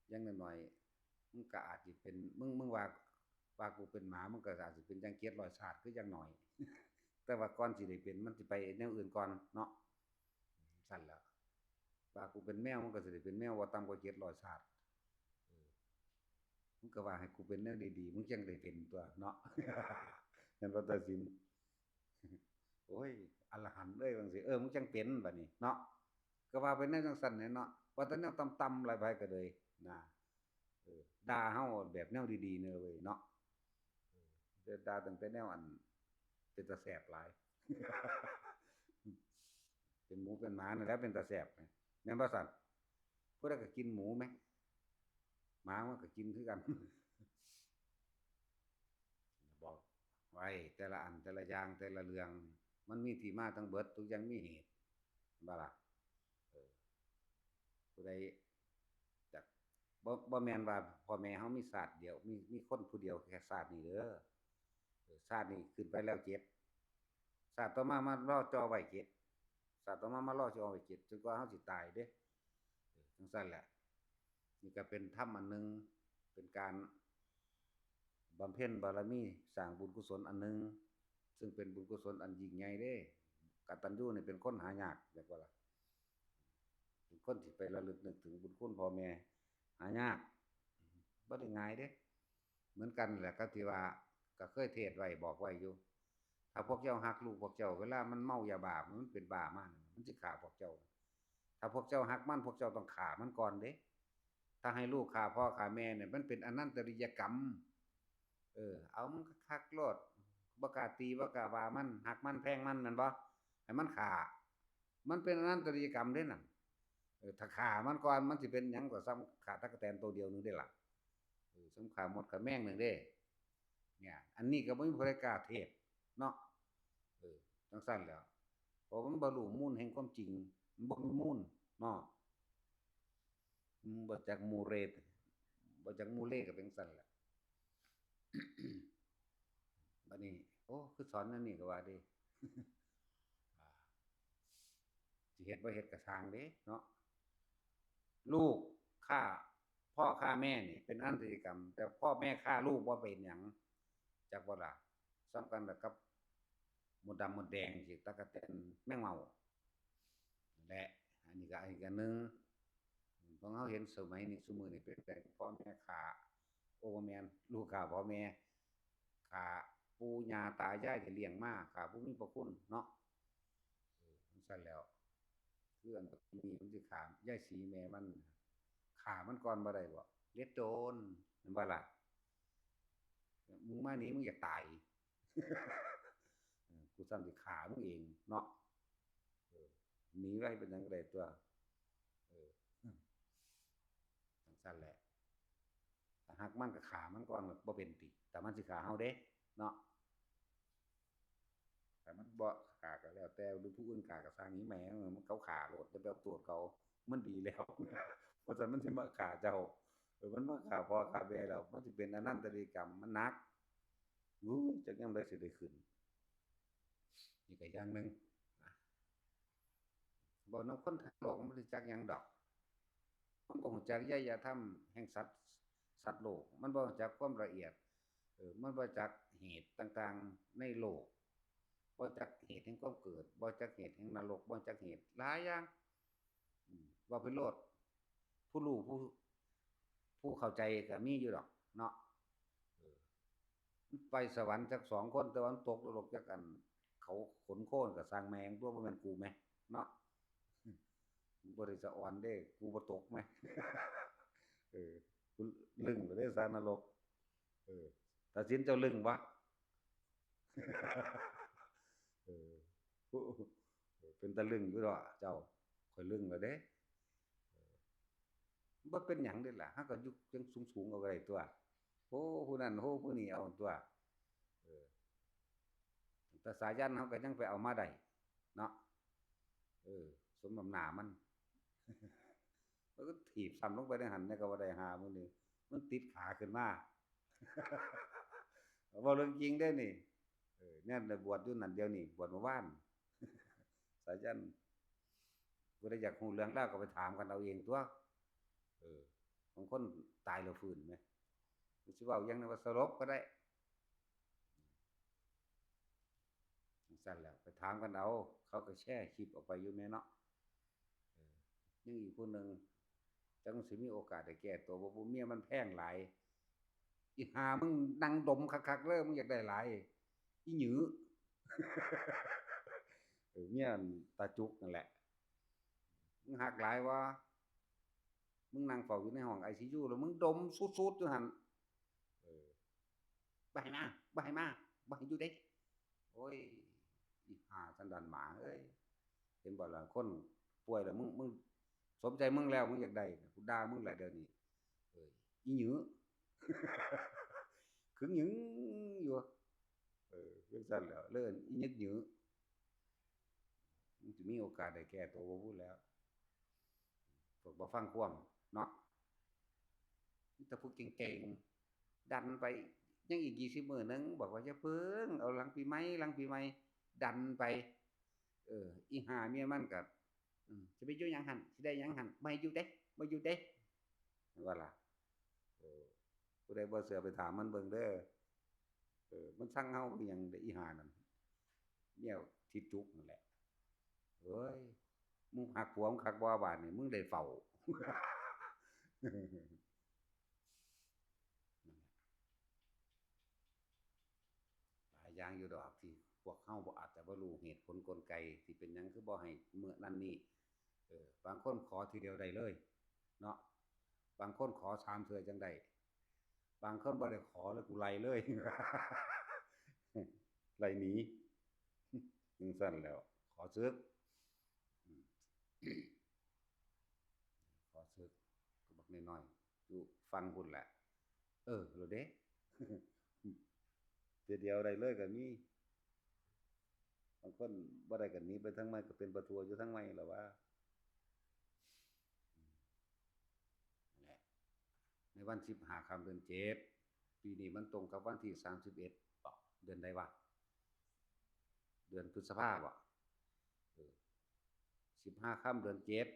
อย่างน้อยๆ มึงก็อาจสิเป็น มึง มึงว่า ว่ากูเป็นหมา มึงก็อาจสิเป็นอย่างเจ็ดร้อยชาติคืออย่างน้อย แต่ว่าก่อนสิได้เป็น มันสิไปแนวอื่นก่อนเนาะ ซั่นแหละ ว่ากูเป็นแมว มันก็สิได้เป็นแมวบ่ต่ำกว่าเจ็ดร้อยชาติ เออ มึงก็ว่าให้กูเป็นแนวดีๆ มึงจั่งได้เป็นตั๊วเนาะ แม่นบ่ ตาสิน โอ้ย อรหันต์เอ้ย ว่าจั่งซี้ เออ มึงจั่งเป็นบัดนี้เนาะ ก็ว่าเป็นแนวจั่งซั้นแหละเนาะ ว่าแต่แนวต่ำๆ หลายไปก็เลยนะ เออ ด่าเฮาแบบแนวดีๆ เด้อเว้ยเนาะ เออ ด่าตั้งแต่แนวอันเป็นตาแสบหลาย เป็นหมูเป็นหมานั่นแหละเป็นตาแสบ แม่นบ่ซั่น ผู้ใดก็กินหมูแหม หมามันก็กินคือกัน บอกไว้แต่ละอันแต่ละอย่างแต่ละเรื่อง มันมีที่มาทั้งเบิด ทุกอย่างมีเหตุ เห็นบ่ล่ะ เออ ผู้ใดจัก บ่ บ่แม่นว่าพ่อแม่เฮามีชาติเดียว มี มีคนผู้เดียวแค่ชาตินี้เด้อ เออ ชาตินี้ขึ้นไปแล้วเจ็ด ชาติต่อมามารอจ่อไว้เจ็ด ชาติต่อมามารอจ่อไว้เจ็ด จนกว่าเฮาสิตายเด้ เออ จั่งซั้นแหละ นี่ก็เป็นธรรมอันหนึ่ง เป็นการบำเพ็ญบารมี สร้างบุญกุศลอันหนึ่ง ซึ่งเป็นบุญกุศลอันยิ่งใหญ่เด้ กตัญญูนี่เป็นคนหายาก เรียกว่าล่ะ เป็นคนที่ไประลึกนึกถึงบุญคุณพ่อแม่ หายาก บ่ได้ง่ายเด้ เหมือนกันแหละครับ ที่ว่า ก็เคยเทศน์ไว้บอกไว้อยู่ ถ้าพวกเจ้าฮักลูกพวกเจ้า เวลามันเมายาบ้า มันเป็นบ้ามา มันสิฆ่าพวกเจ้า ถ้าพวกเจ้าฮักมัน พวกเจ้าต้องฆ่ามันก่อนเด้ ถ้าให้ลูกฆ่าพ่อฆ่าแม่เนี่ย มันเป็นอนันตริยกรรม เออ เอามันคักๆโลด บ่กล้าตี บ่กล้าว่ามัน ฮักมันแพงมัน แม่นบ่ ให้มันฆ่า มันเป็นอนันตริยกรรมเด้นั่น เออ ถ้าฆ่ามันก่อน มันสิเป็นหยังกว่าซ้ำฆ่าตั๊กแตนตัวเดียวหนึ่งเด้ล่ะ เออ ซ้ำฆ่ามดฆ่าแมงหนึ่งเด้ เนี่ย อันนี้ก็บ่มีผู้ใดกล้าเทศน์เนาะ เออ จั่งซั้นแหล้ว เพราะมันบ่รู้มูลแห่งความจริง มันบ่มีมูลเนาะ อืม บ่จักมูเล บ่จักมูเลก็เป็นจั่งซั้นแหละ บัดนี้ โอ้ คือสอนแนวนี้ก็ว่าเด้ อ่า สิเฮ็ดบ่เฮ็ดก็ซ่างเด้เนาะ ลูกฆ่าพ่อฆ่าแม่นี่เป็นอนันตริยกรรม แต่พ่อแม่ฆ่าลูกบ่เป็นหยัง จักบ่ล่ะ ส่ำกันล่ะกับมดดำมดแดงจั่งซี้ ตั๊กแตนแมงเม่า และอันนี้ก็อีกอันหนึ่ง ของเฮาเห็นสมัยนี้ ซุมื้อนี้เป็นแต่พ่อแม่ฆ่า โอ้ บ่แม่น ลูกฆ่าพ่อแม่ ฆ่าปู่ย่าตายายที่เลี้ยงมา ฆ่าผู้มีพระคุณเนาะ เออ จั่งซั้นแหล้ว คืออันนี้มันสิฆ่ายายศรีแม่มัน ฆ่ามันก่อนบ่ได้บ่ เด็ดโดน แม่นบ่ล่ะ มึงมานี่มึงอยากตาย เออ กูซ้ำสิฆ่ามึงเองเนาะ เออ หนีไว้เป็นหยังก็ได้ตั๊ว เออ จั่งซั้นแหละ ถ้าฮักมันก็ฆ่ามันก่อน บ่เป็นติ แต่มันสิฆ่าเฮาเด้ เนาะ ถ้ามันบ่ฆ่าก็แล้วแต่ หรือผู้อื่นฆ่าก็ซ่าง อีแม่มัน เขาฆ่าโลด จะไปเอาโทษเขา มันดีแล้ว เพราะฉะนั้นมันสิมาฆ่าเจ้า เออ มันมาฆ่าพ่อฆ่าแม่แล้ว มันสิเป็นอนันตริยกรรม มันหนัก อู้ จักยามใดสิได้ขึ้น นี่ก็อย่างหนึ่งนะ เว้านำคนทางโลกมันบ่รู้จักหยังดอก มันบ่รู้จักไตรยธรรมแห่งสัตว์ สัตว์โลก มันบ่รู้จักความละเอียด เออ มันบ่จักเหตุต่างๆในโลก บ่จักเหตุแห่งความเกิด บ่จักเหตุแห่งนรก บ่จักเหตุหลายอย่าง อืม ว่าไปโลด ผู้รู้ผู้ ผู้เข้าใจก็มีอยู่ดอกเนาะ เออ ไปสวรรค์จักสองคน แต่ว่ามันตกนรกจักอัน เขาขนโคลนก็ซ่างแม่งตั๊ว บ่แม่นกูแหมเนาะ บ่ได้สะออนเด้ กูบ่ตกแหม เออ กูลึงแล้วเด้ ซ่างนรก เออ ตัดสินเจ้าลึงบ่ เออ เป็นตาลึงอยู่ดอกเจ้า ข้อยลึงแล้วเด้ เออ บ่เป็นหยังเด้ล่ะ เฮาก็อยู่จั่งสูงๆเอาก็ได้ตั๊ว โอ้ ผู้นั้น โอ้ ผู้นี้เอาตั๊ว เออ แต่สายันเฮาก็ยังไปเอามาได้เนาะ เออ สมน้ำหน้ามัน มันก็ถีบซ้ำลงไปในหั่น นี่ก็ว่าได้หามื้อนี้ มันติดขาขึ้นมา เว้าเรื่องจริงเด้นี่ เออ เนี่ยบวชอยู่นั่นเดี๋ยวนี้ บวชเมื่อวาน สายัน ผู้ใดอยากรู้เรื่องราวก็ไปถามกันเอาเองตั๊ว เออ ของคนตายแล้วฟื้นแหม มันสิเว้าหยังนะว่าสลบก็ได้ จั่งซั้นแหละ ไปถามกันเอา เขาก็แชร์คลิปออกไปอยู่แหมเนาะ เออ ยังอีกผู้หนึ่ง จั่งสิมีโอกาสได้แก้ตัวบ่ บ่ เมียมันแพงหลาย อีห่ามึงนั่งดมคักๆเด้อ มึงอยากได้หลาย อีหยือ เออ เมียตาจุกนั่นแหละ มึงฮักหลายบ่ มึงนั่งเฝ้าอยู่ในห้องไอซียู แล้วมึงดมสูดๆอยู่หั่น เออ บ่ให้มา บ่ให้มา บ่ให้อยู่เด้ โอ้ย อีห่าสันดานหมาเอ้ย เห็นบ่ล่ะ คนป่วยแล้ว มึง มึงสมใจมึงแล้ว มึงอยากได้ กูด่ามึงแหละเดี๋ยวนี้ เอ้ย อีหยือ ขึงหยืออยู่ เออ จั่งซั้นแหล้ว เลยเอิ้นอีหยือหยือ มันจะมีโอกาสได้แก้ตัวบ่พูดแล้ว พวกบ่ฟังความเนาะ มีแต่พวกเก่งๆ ดันไป ยังอีกยี่สิบมื้อหนึ่ง บอกว่าอย่าเพิ่ง เอาหลังปีใหม่ หลังปีใหม่ ดันไป เออ อีห่าเมียมันก็ อืม จะไปอยู่หยังหั่น สิได้หยังหั่น ไม่อยู่เด้ ไม่อยู่เด้ ว่าล่ะ เออ ผู้ใดบ่เชื่อไปถามมันเบิ่งเด้อ เออ มันสั่งเฮาคือหยังเด้ อีห่านั่น เมียทิดจุกนั่นแหละ เฮ้ย มึงหักผัวมึงคักบ่ บาดนี่ มึงได้เฝ้า นั่นแหละ หลายอย่างอยู่ดอกที่พวกเฮาบ่ อาจจะบ่รู้เหตุผลกลไกที่เป็นหยังคือบ่ให้มื้อนั้นนี่ เออ บางคนขอทีเดียวได้เลยเนาะ บางคนขอสามเทื่อจั่งได้ บางคนบ่ได้ขอเลย กูไล่เลย ไล่หนี จั่งซั้นแหล้ว ขอสึก อืม ขอสึก ก็บักน้อยๆ อยู่ฝั่งพุ้นแหละ เออ แล้วเด้ เทื่อเดียวได้เลยก็มี บางคนบ่ได้ก็หนีไปทางใหม่ ก็เป็นประท้วงอยู่ทางใหม่ล่ะว่า อืม นั่นแหละ ในวันสิบห้าค่ำเดือนเจ็ด ปีนี้มันตรงกับวันที่สามสิบเอ็ด บ่ เดือนใดวะ เดือนพฤษภาบ่ เออ สิบห้าค่ำเดือนเจ็ด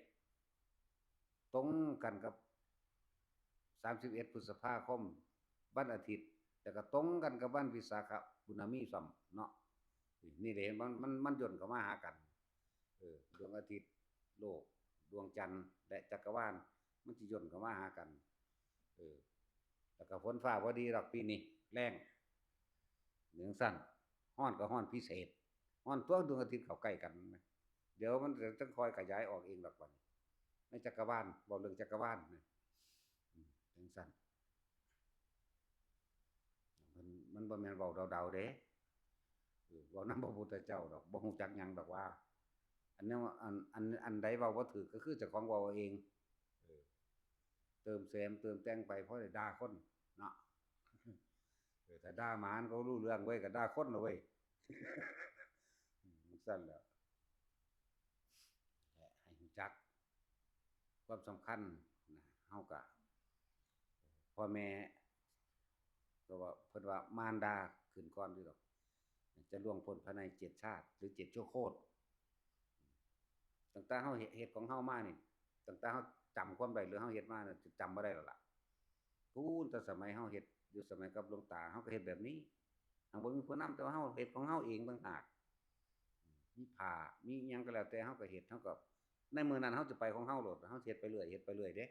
ตรงกันกับสามสิบเอ็ดพฤษภาคม วันอาทิตย์ แล้วก็ตรงกันกับวันวิสาขบุญมีซ้ำเนาะ นี่ได้เห็นมัน มัน มันย่นเข้ามาหากัน เออ ดวงอาทิตย์ โลก ดวงจันทร์ และจักรวาล มันสิย่นเข้ามาหากัน เออ แล้วก็ฝนฟ้าบ่ดีดอกปีนี้ แล้ง จั่งซั้น ร้อนก็ร้อนพิเศษ ร้อนตัวดวงอาทิตย์เข้าใกล้กัน เดี๋ยวมันจะค่อยขยายออกเองดอกบัดนี้ ในจักรวาล เว้าเรื่องจักรวาลนะ อืม จั่งซั้น มัน มันบ่แม่นเว้าเดาๆ เด้ เออ เว้านำพระพุทธเจ้าดอก บ่ฮู้จักหยังดอกว่า อันนี้ว่า อัน อัน อันใดเว้าบ่ถูกก็คือเจ้าของเว้าเอาเอง เออ เติมแซมเติมแต่งไป พอได้ด่าคนเนาะ เออ ถ้าด่าหมามันก็รู้เรื่องเว้ย ก็ด่าคนละเว้ย อืม จั่งซั้นแหละ และให้รู้จักความสำคัญนะ เฮาก็ พ่อแม่ ก็ว่า เพิ่นว่ามารดาขึ้นก่อนอยู่ดอก จะล่วงพ้นภายในเจ็ดชาติ หรือเจ็ดชั่วโคตร ตั้งแต่เฮาเฮ็ด เฮ็ดของเฮามานี่ ตั้งแต่เฮาจำความได้หรือเฮาเฮ็ดมาน่ะ จะจำบ่ได้แล้วล่ะ พู้นแต่สมัยเฮาเฮ็ด อยู่สมัยกับหลวงตา เฮาก็เฮ็ดแบบนี้ หากบ่มีผู้นำ แต่ว่าเฮาเฮ็ดของเฮาเองต่างหาก มีผ้า มีหยังก็แล้วแต่ เฮาก็เฮ็ด เฮาก็ ในมื้อนั้นเฮาจะไปของเฮาโลด เฮาสิเฮ็ดไปเรื่อย เฮ็ดไปเรื่อยเด้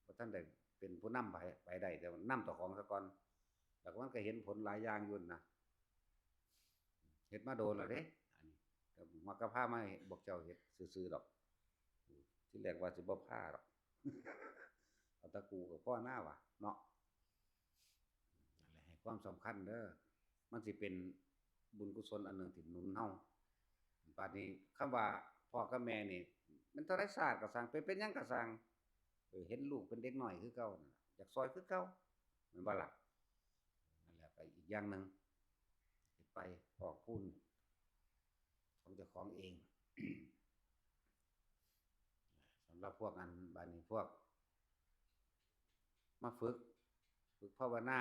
บ่ทันได้เป็นผู้นำไป ไปได้ แต่ว่านำเจ้าของซะก่อน แล้วก็มันก็เห็นผลหลายอย่างอยู่นะ เฮ็ดมาโดนแล้วเด้ อันนี้ ก็มักกะพามาให้พวกเจ้าเฮ็ดซื่อๆดอก ทีแรกว่าสิบ่พาดอก เอาแต่กูก็พอหน้าว่ะเนาะ นั่นแหละ ให้ความสำคัญเด้อ มันสิเป็นบุญกุศลอันหนึ่งที่หนุนเฮา บาดนี้คำว่าพ่อกับแม่นี่ มันเท่าไรชาติก็ซ่าง เป็น เป็นหยังก็ซ่าง เออ เห็นลูกเป็นเด็กน้อยคือเก่านั่นล่ะ อยากซ่อยคือเก่า แม่นบ่ล่ะ นั่นแหละ ก็อีกอย่างหนึ่ง ไปพอกพูนของเจ้าของเอง สำหรับพวกอัน บาดนี้พวก มาฝึก ฝึกภาวนา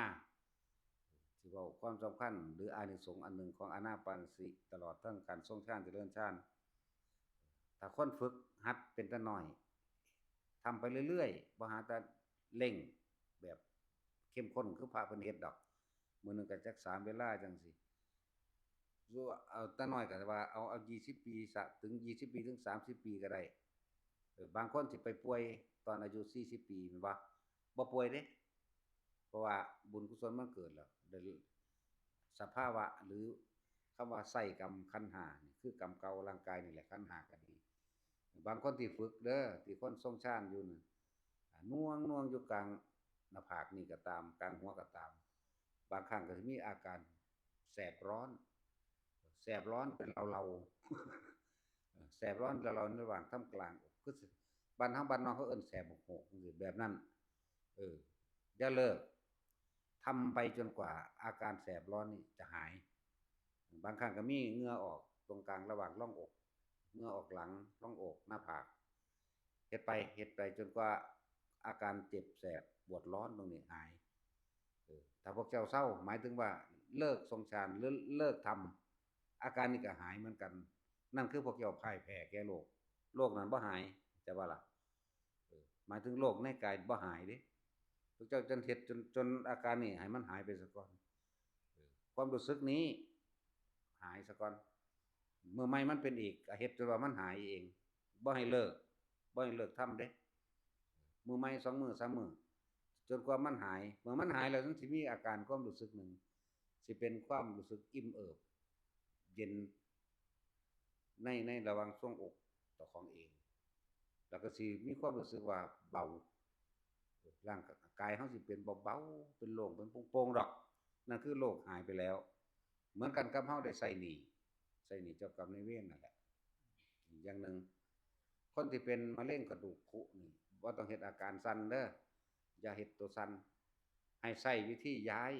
สิเว้าความสำคัญหรืออานิสงส์อันหนึ่งของอานาปานสติ ตลอดทั้งการทรงฌานเจริญฌาน ถ้าคนฝึกหัดเป็นแต่น้อย ทำไปเรื่อยๆ บ่หาแต่เร่งแบบเข้มข้นคือพระเพิ่นเฮ็ดดอก มื้อหนึ่งก็จักสามเวลาจั่งซี้ เอาแต่น้อยก็ว่า เอา เอายี่สิบปีซะ ถึงยี่สิบปี ถึงสามสิบปีก็ได้ เออ บางคนสิไปป่วยตอนอายุสี่สิบปี แม่นบ่ บ่ป่วยเด้ เพราะว่าบุญกุศลมันเกิดแล้ว ได้สภาวะ หรือคำว่าไส้กรรมขันธ์ห้านี่ คือกรรมเก่าร่างกายนี่แหละ ขันธ์ห้าก็ดี บางคนที่ฝึกเด้อ ที่คนทรงฌานอยู่นั่น อ่า หน่วง หน่วงอยู่กลางหน้าผากนี่ก็ตาม กลางหัวก็ตาม บางครั้งก็สิมีอาการแสบร้อน แสบร้อนเป็นเลาๆ เออ แสบร้อนเลาๆ ในระหว่างท่ามกลาง คือ บ้านเฮาบ้านนอกเขาเอิ้นแสบโหกจั่งซี้ แบบนั้น เออ อย่าเลิก ทำไปจนกว่าอาการแสบร้อนนี่จะหาย บางครั้งก็มีเหงื่อออก ไป รงกลางระหว่างร่องอก เงื้อออกหลัง ร่องอก หน้าผาก เฮ็ดไป เฮ็ดไปจนกว่าอาการเจ็บแสบปวดร้อนตรงนี้หาย เออ ถ้าพวกเจ้าเซา หมายถึงว่าเลิกทรงฌานหรือเลิกทำ อาการนี้ก็หายเหมือนกัน นั่นคือพวกเจ้าพ่ายแพ้แก่โรค โรคนั้นบ่หาย จะว่าล่ะ เออ หมายถึงโรคในกายบ่หายเด้ พวกเจ้าจนเฮ็ดจน จนอาการนี้ให้มันหายไปซะก่อน เออ ความรู้สึกนี้หายซะก่อน มื้อใหม่มันเป็นอีก ก็เฮ็ดจนว่ามันหายเอง บ่ให้เลิก บ่ให้เลิกทำเด้ มื้อใหม่สองมื้อสามมื้อ จนกว่ามันหาย เมื่อมันหายแล้วมันสิมีอาการความรู้สึกหนึ่ง สิเป็นความรู้สึกอิ่มเอิบ เย็น ใน ในระหว่างทรวงอกเจ้าของเอง แล้วก็สิมีความรู้สึกว่าเบา ร่างกายเฮาสิเป็นเบาๆ เป็นโล่ง เป็นโปร่งๆ ดอก นั่นคือโรคหายไปแล้ว เหมือนกันกับเฮาได้ใช้หนี้ ใช้หนี้เจ้ากรรมนายเวรนั่นแหละ อีกอย่างหนึ่ง คนที่เป็นมะเร็งกระดูกผุนี่ บ่ต้องเฮ็ดอาการสั่นเด้อ อย่าเฮ็ดตัวสั่น ให้ใช้วิธีย้าย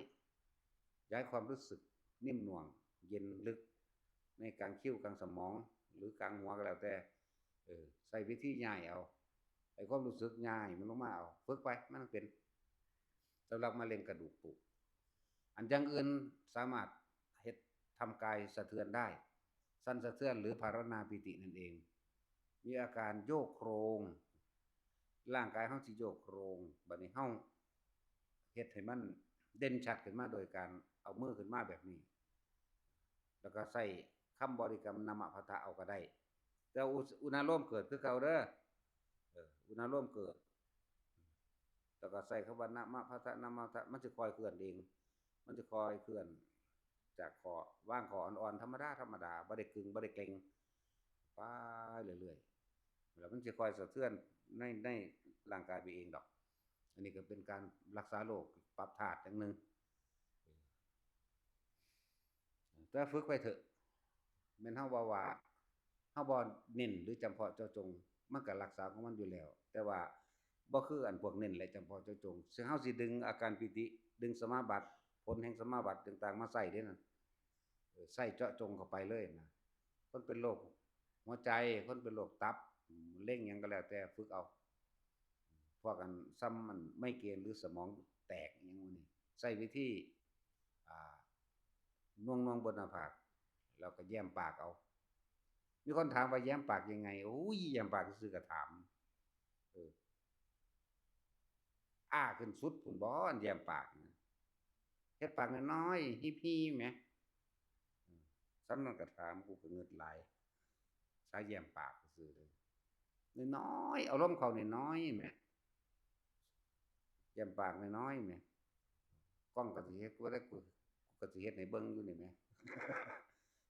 ย้ายความรู้สึกนิ่มนวล เย็นลึก ในกลางคิ้วกลางสมอง หรือกลางหัวก็แล้วแต่ เออ ใช้วิธีย้ายเอา ให้ความรู้สึกย้ายมันลงมาเอา ฝึกไป มันเป็น สำหรับมะเร็งกระดูกผุ อันอย่างอื่นสามารถเฮ็ดทำกายสะเทือนได้ สั่นสะเทือนหรือพารานาปิตินั่นเอง มีอาการโยกโครง ร่างกายเฮาสิโยกโครง บัดนี้เฮาเฮ็ดให้มันเด่นชัดขึ้นมาโดยการเอามือขึ้นมาแบบนี้ แล้วก็ใช้คำบริกรรมนะมะพะทะเอาก็ได้ แต่อุ อุณาโลมเกิดคือเก่าเด้อ เออ อุณาโลมเกิด แล้วก็ใช้คำว่านะมะพะทะ นะมะพะทะ มันสิค่อยเคลื่อนเอง มันสิค่อยเคลื่อน จากข้อ วางข้ออ่อนๆ ธรรมดาธรรมดา บ่ได้กึง บ่ได้เกร็ง ไปเรื่อยๆ แล้วมันสิค่อยสะเทือนใน ในร่างกายไปเองดอก อันนี้ก็เป็นการรักษาโรค ปรับธาตุอย่างหนึ่ง แต่ฝึกไปเถอะ แม่นเฮาว่าว่า เฮาบ่เน้นหรือจำเพาะเจาะจง มันก็รักษาของมันอยู่แล้ว แต่ว่าบ่คืออันพวกเน้นและจำเพาะเจาะจง ซึ่งเฮาสิดึงอาการปีติ ดึงสมาบัติ ผลแห่งสมาบัติต่างๆ มาใช้เด้นั่น เออ ใช้เจาะจงเข้าไปเลยนะ คนเป็นโรคหัวใจ คนเป็นโรคตับ มะเร็งหยังก็แล้วแต่ ฝึกเอา พวกอันซ้ำมันไมเกรนหรือสมองแตกอิหยังหมู่นี้ ใช้วิธี อ่า น่วงๆ บนหน้าผาก แล้วก็แย้มปากเอา มีคนถามว่าแย้มปากยังไง โอ้ย แย้มปากซื่อๆ ก็ถาม เออ อ้าขึ้นสุดพุ้นบ่ อันแย้มปากนะ เฮ็ดปากน้อยๆ ฮิบๆ แหม เออ ซ้ำนั่นก็ถาม กูก็งึดหลาย สายแย้มปากซื่อๆ เลย น้อยๆ เอาลมเข้าน้อยๆ แหม แย้มปากน้อยๆ แหม กล้องก็สิเฮ็ด กูได้ กู กูก็สิเฮ็ดให้เบิ่งอยู่นี่แหม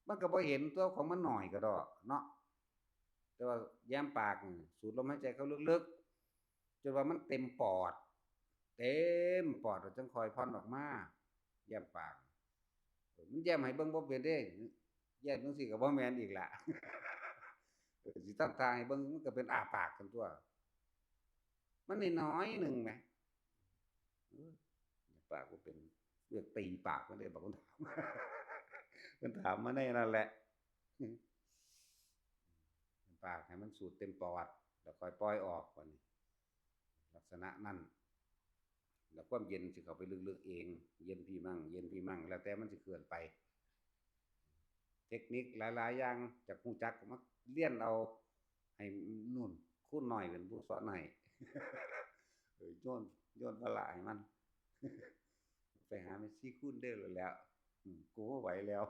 มันก็บ่เห็นตัวของมันน้อยก็ดอกเนาะ แต่ว่าแย้มปากนี่ สูดลมหายใจเข้าลึกๆ จนว่ามันเต็มปอด เต็มปอดแล้วจั่งค่อยผ่อนออกมา แย้มปาก มันแย้มให้เบิ่งบ่เป็นเด้ แย้มจั่งซี้ก็บ่แม่นอีกละ เออ สิทำท่าให้เบิ่ง มันก็เป็นอ้าปากซั่นตั่ว มันน้อยๆ หนึ่งแหม เออ ปากบ่เป็น เลือกตีปากมันเด้ บักคนถาม มันถามมาในนั่นแหละ ปากให้มันสูดเต็มปอด แล้วค่อยปล่อยออก บัดนี้ ลักษณะนั้น แล้วความเย็นสิเข้าไปลึกๆ เอง เย็นพีมั่ง เย็นพีมั่ง แล้วแต่มันสิเคลื่อนไป เทคนิคหลายๆ อย่าง จักฮู้จักก็มาเรียนเอา ให้นู่น ครูน้อยเป็นผู้สอนให้ เออ โยน โยนภาระให้มัน ไปหาแม่ชีครูเด้อแล้ว อืม กูบ่ไหวแล้ว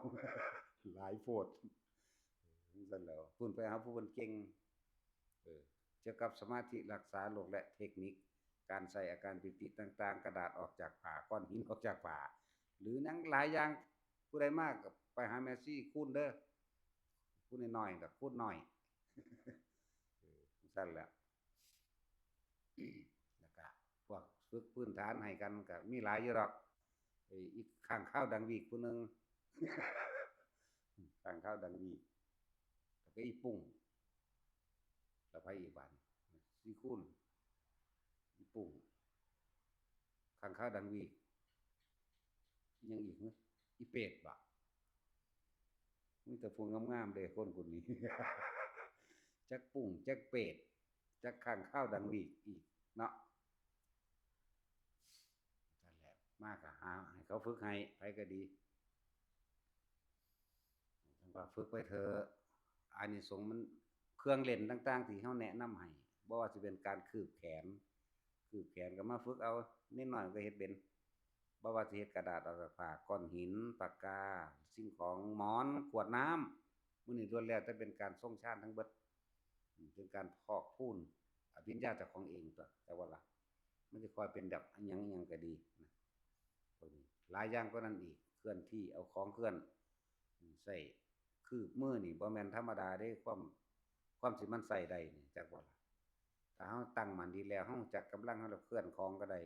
หลายโพด เออ จั่งซั้นแหล้ว พุ้นไปหาผู้เพิ่นเก่ง เออ เกี่ยวกับสมาธิรักษาโรคและเทคนิคการใส่อาการปีติต่างๆ กระดาษออกจากผ้า ก้อนหินออกจากผ้า หรือหยังหลายอย่าง ผู้ใดมาก็ไปหาแม่ชีครูเด้อ ผู้น้อยๆ ก็ครูน้อย เออ จั่งซั้นแหละ แล้วก็พวกฝึกพื้นฐานให้กันก็มีหลายอยู่ดอก ไอ้อีกข้างคาวดังวีกผู้หนึ่ง ข้างคาวดังวีก แล้วก็อีปุ้ง แล้วไผอีกบาดนี้ ซีคูณ อีปุ้ง ข้างคาวดังวีก ยังอีกเหรอ อีเป็ดบ่ มีแต่ผู้งามๆเด้คนคนนี้ จักปุ้งจักเปรต จักค้างคาวดังหวีดอีกเนาะ นั่นแหละ มากะหาให้เขาฝึกให้ ไผก็ดี จั่งว่าฝึกไปเถอะ อานิสงส์มัน เครื่องเล่นต่างๆที่เฮาแนะนำให้ บ่ว่าสิเป็นการคืบแขน คืบแขนก็มาฝึกเอา นิดหน่อยมันก็เฮ็ดเป็น บ่ว่าสิเฮ็ดกระดาษ เอาผ้า ก้อนหิน ปากกา สิ่งของ หมอน ขวดน้ำ มื้อนี้ล้วนแล้วแต่เป็นการทรงฌานทั้งเบิด อืม เป็นการพอกพูนอภิญญาเจ้าของเองตั๊ว จักว่าล่ะ มันสิค่อยเป็นแบบอิหยังอิหยังก็ดีนะ พวกนี้ หลายอย่างกว่านั้นอีก เคลื่อนที่ เอาของเคลื่อน อืม ใช้คืบมือนี่บ่แม่นธรรมดาเด้ ความ ความสิมันใช้ได้นี่ จักว่าล่ะ ถ้าเฮาตั้งมั่นดีแล้ว เฮารู้จักกำลังเฮาแล้วเคลื่อนของก็ได้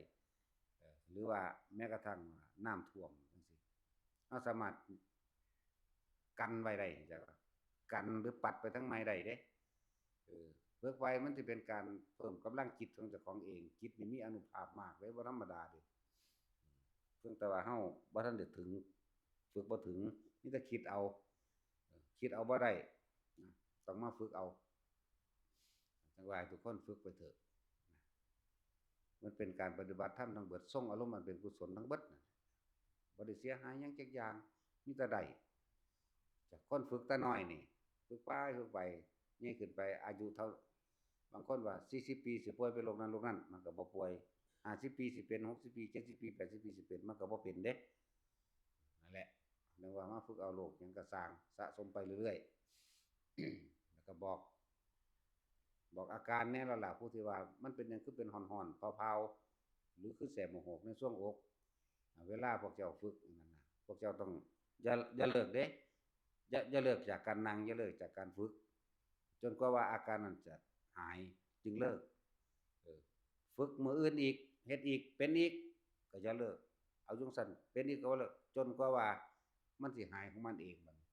เอ่อ หรือว่าแม้กระทั่งว่าน้ำท่วมจั่งซี้ เฮาสามารถกันไว้ได้ จักว่า กันหรือปัดไปทางใหม่ได้เด้ เออ ฝึกไว้มันสิเป็นการเพิ่มกำลังจิตของเจ้าของเอง จิตนี่มีอานุภาพมากเลย บ่ธรรมดาเด้ เพียงแต่ว่าเฮาบ่ทันได้ถึง ฝึกบ่ถึง มีแต่คิดเอา เออ คิดเอาบ่ได้นะ ต้องมาฝึกเอา จั่งว่าให้ทุกคนฝึกไปเถอะนะ มันเป็นการปฏิบัติธรรมทั้งเบิด ทรงอารมณ์อันเป็นกุศลทั้งเบิดนะ บ่ได้เสียหายหยังจักอย่าง มีแต่ได้ จากคนฝึกแต่น้อยนี่ ฝึกไป ฝึกไป ใหญ่ขึ้นไป อายุเท่า บางคนว่า สี่สิบปี สิป่วยเป็นโรคนั้นโรคนั้น มันก็บ่ป่วย ห้าสิบปี สิเป็น หกสิบปี เจ็ดสิบปี แปดสิบปี สิเป็น มันก็บ่เป็นเด้ นั่นแหละ เรียกว่ามาฝึกเอาโรคหยังก็ซ่าง สะสมไปเรื่อยๆ แล้วก็บอก บอกอาการแหน่แล้วล่ะ ผู้ที่ว่ามันเป็นหยังคือเป็นห่อนๆ เผาๆ หรือคือแสบโมโหกในช่วงอก อ่า เวลาพวกเจ้าฝึกนั่นนะ พวกเจ้าต้องอย่า อย่าเลิกเด้ อย่า อย่าเลิกจากการนั่ง อย่าเลิกจากการฝึก จนกว่าว่าอาการนั้นจะหายจึงเลิก เออ ฝึกมื้ออื่นอีก เฮ็ดอีก เป็นอีก ก็อย่าเลิก เอาจั่งซั้น เป็นอีกก็บ่เลิก จนกว่าว่ามันสิหายของมันเองบัดนี้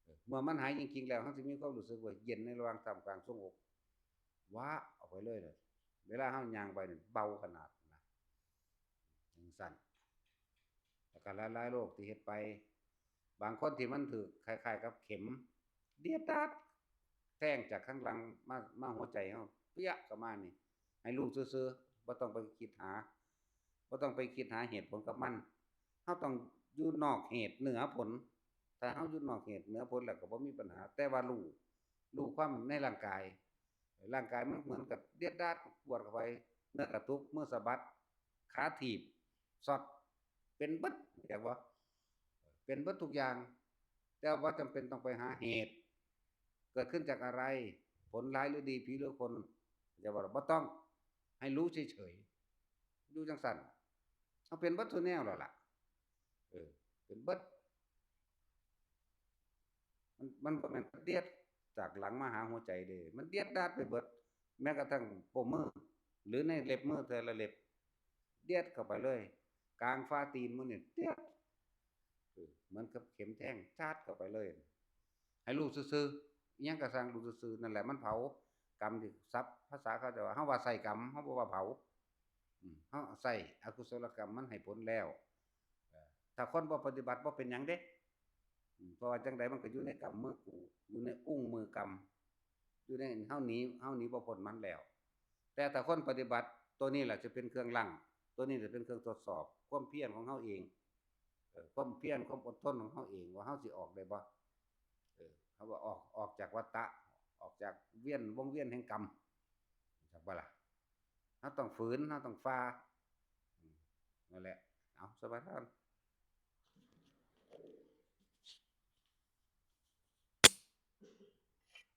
เออ เมื่อมันหายจริงๆแล้ว เฮาสิมีความรู้สึกว่าเย็นในระหว่างท่ามกลางช่วงอก ว้าออกไปเลยเลย เวลาเฮาย่างไปนี่เบาขนาดนะ จั่งซั้น แล้วก็หลายๆโรคที่เฮ็ดไป บางคนที่มันถืกคล้ายๆกับเข็ม เดียดดาด แทงจากข้างหลังมา มาหัวใจเฮา เปี้ยะเข้ามานี่ ให้รู้ซื่อๆ บ่ต้องไปคิดหา บ่ต้องไปคิดหาเหตุผลกับมัน เฮาต้องอยู่นอกเหตุเหนือผล ถ้าเฮาอยู่นอกเหตุเหนือผลแล้วก็บ่มีปัญหา แต่ว่ารู้ รู้ความในร่างกาย ร่างกายมันเหมือนกับเดียดดาด ปวดเข้าไป เนื้อกระตุก มือสะบัด ขาถีบ ช็อต เป็นเบิด เห็นบ่ เป็นเบิดทุกอย่าง แต่ว่าจำเป็นต้องไปหาเหตุ เกิดขึ้นจากอะไร ผลร้ายหรือดี ผีหรือคน อย่าว่าบ่ต้อง ให้รู้เฉยๆ อยู่จั่งซั้น เอาเป็นเบิดทุกแนวแล้วล่ะ เออ เป็นเบิด มัน มันบ่แม่นเดียดจากหลังมาหาหัวใจเด้ มันเดียดดาดไปเบิด แม้กระทั่งโป้งมือ หรือในเล็บมือแต่ละเล็บ เดียดเข้าไปเลย กลางฝ่าตีนมื้อนี่เดียด เออ เหมือนกับเข็มแทง จาดเข้าไปเลย ให้รู้ซื่อๆ อิหยังก็ซ่างรู้ซื่อๆ นั่นแหละมันเผา กรรมที่ศัพท์ภาษาเขาเจ้าว่า เฮาว่าใช้กรรม เฮาบ่ว่าเผา อืม เฮาใช้อกุศลกรรมมันให้ผลแล้ว เอ่อ ถ้าคนบ่ปฏิบัติบ่เป็นหยังเด้ อืม เพราะว่าจั่งใดมันก็อยู่ในกำมือกู อยู่ในอุ้งมือกำ อยู่ใน เฮาหนี เฮาหนีบ่พ้นมันแล้ว แต่ถ้าคนปฏิบัติ ตัวนี้แหละจะเป็นเครื่องรั้ง ตัวนี้จะเป็นเครื่องทดสอบ ความเพียรของเฮาเอง เอ่อ ความเพียร ความอดทนของเฮาเอง ว่าเฮาสิออกได้บ่ เออ เฮาว่าออก ออกจากวัฏฏะ ออกจากเวียน วงเวียนแห่งกรรม จักบ่ล่ะ เฮาต้องฝืน เฮาต้องฝ่า อืม นั่นแหละ เอา สมาทาน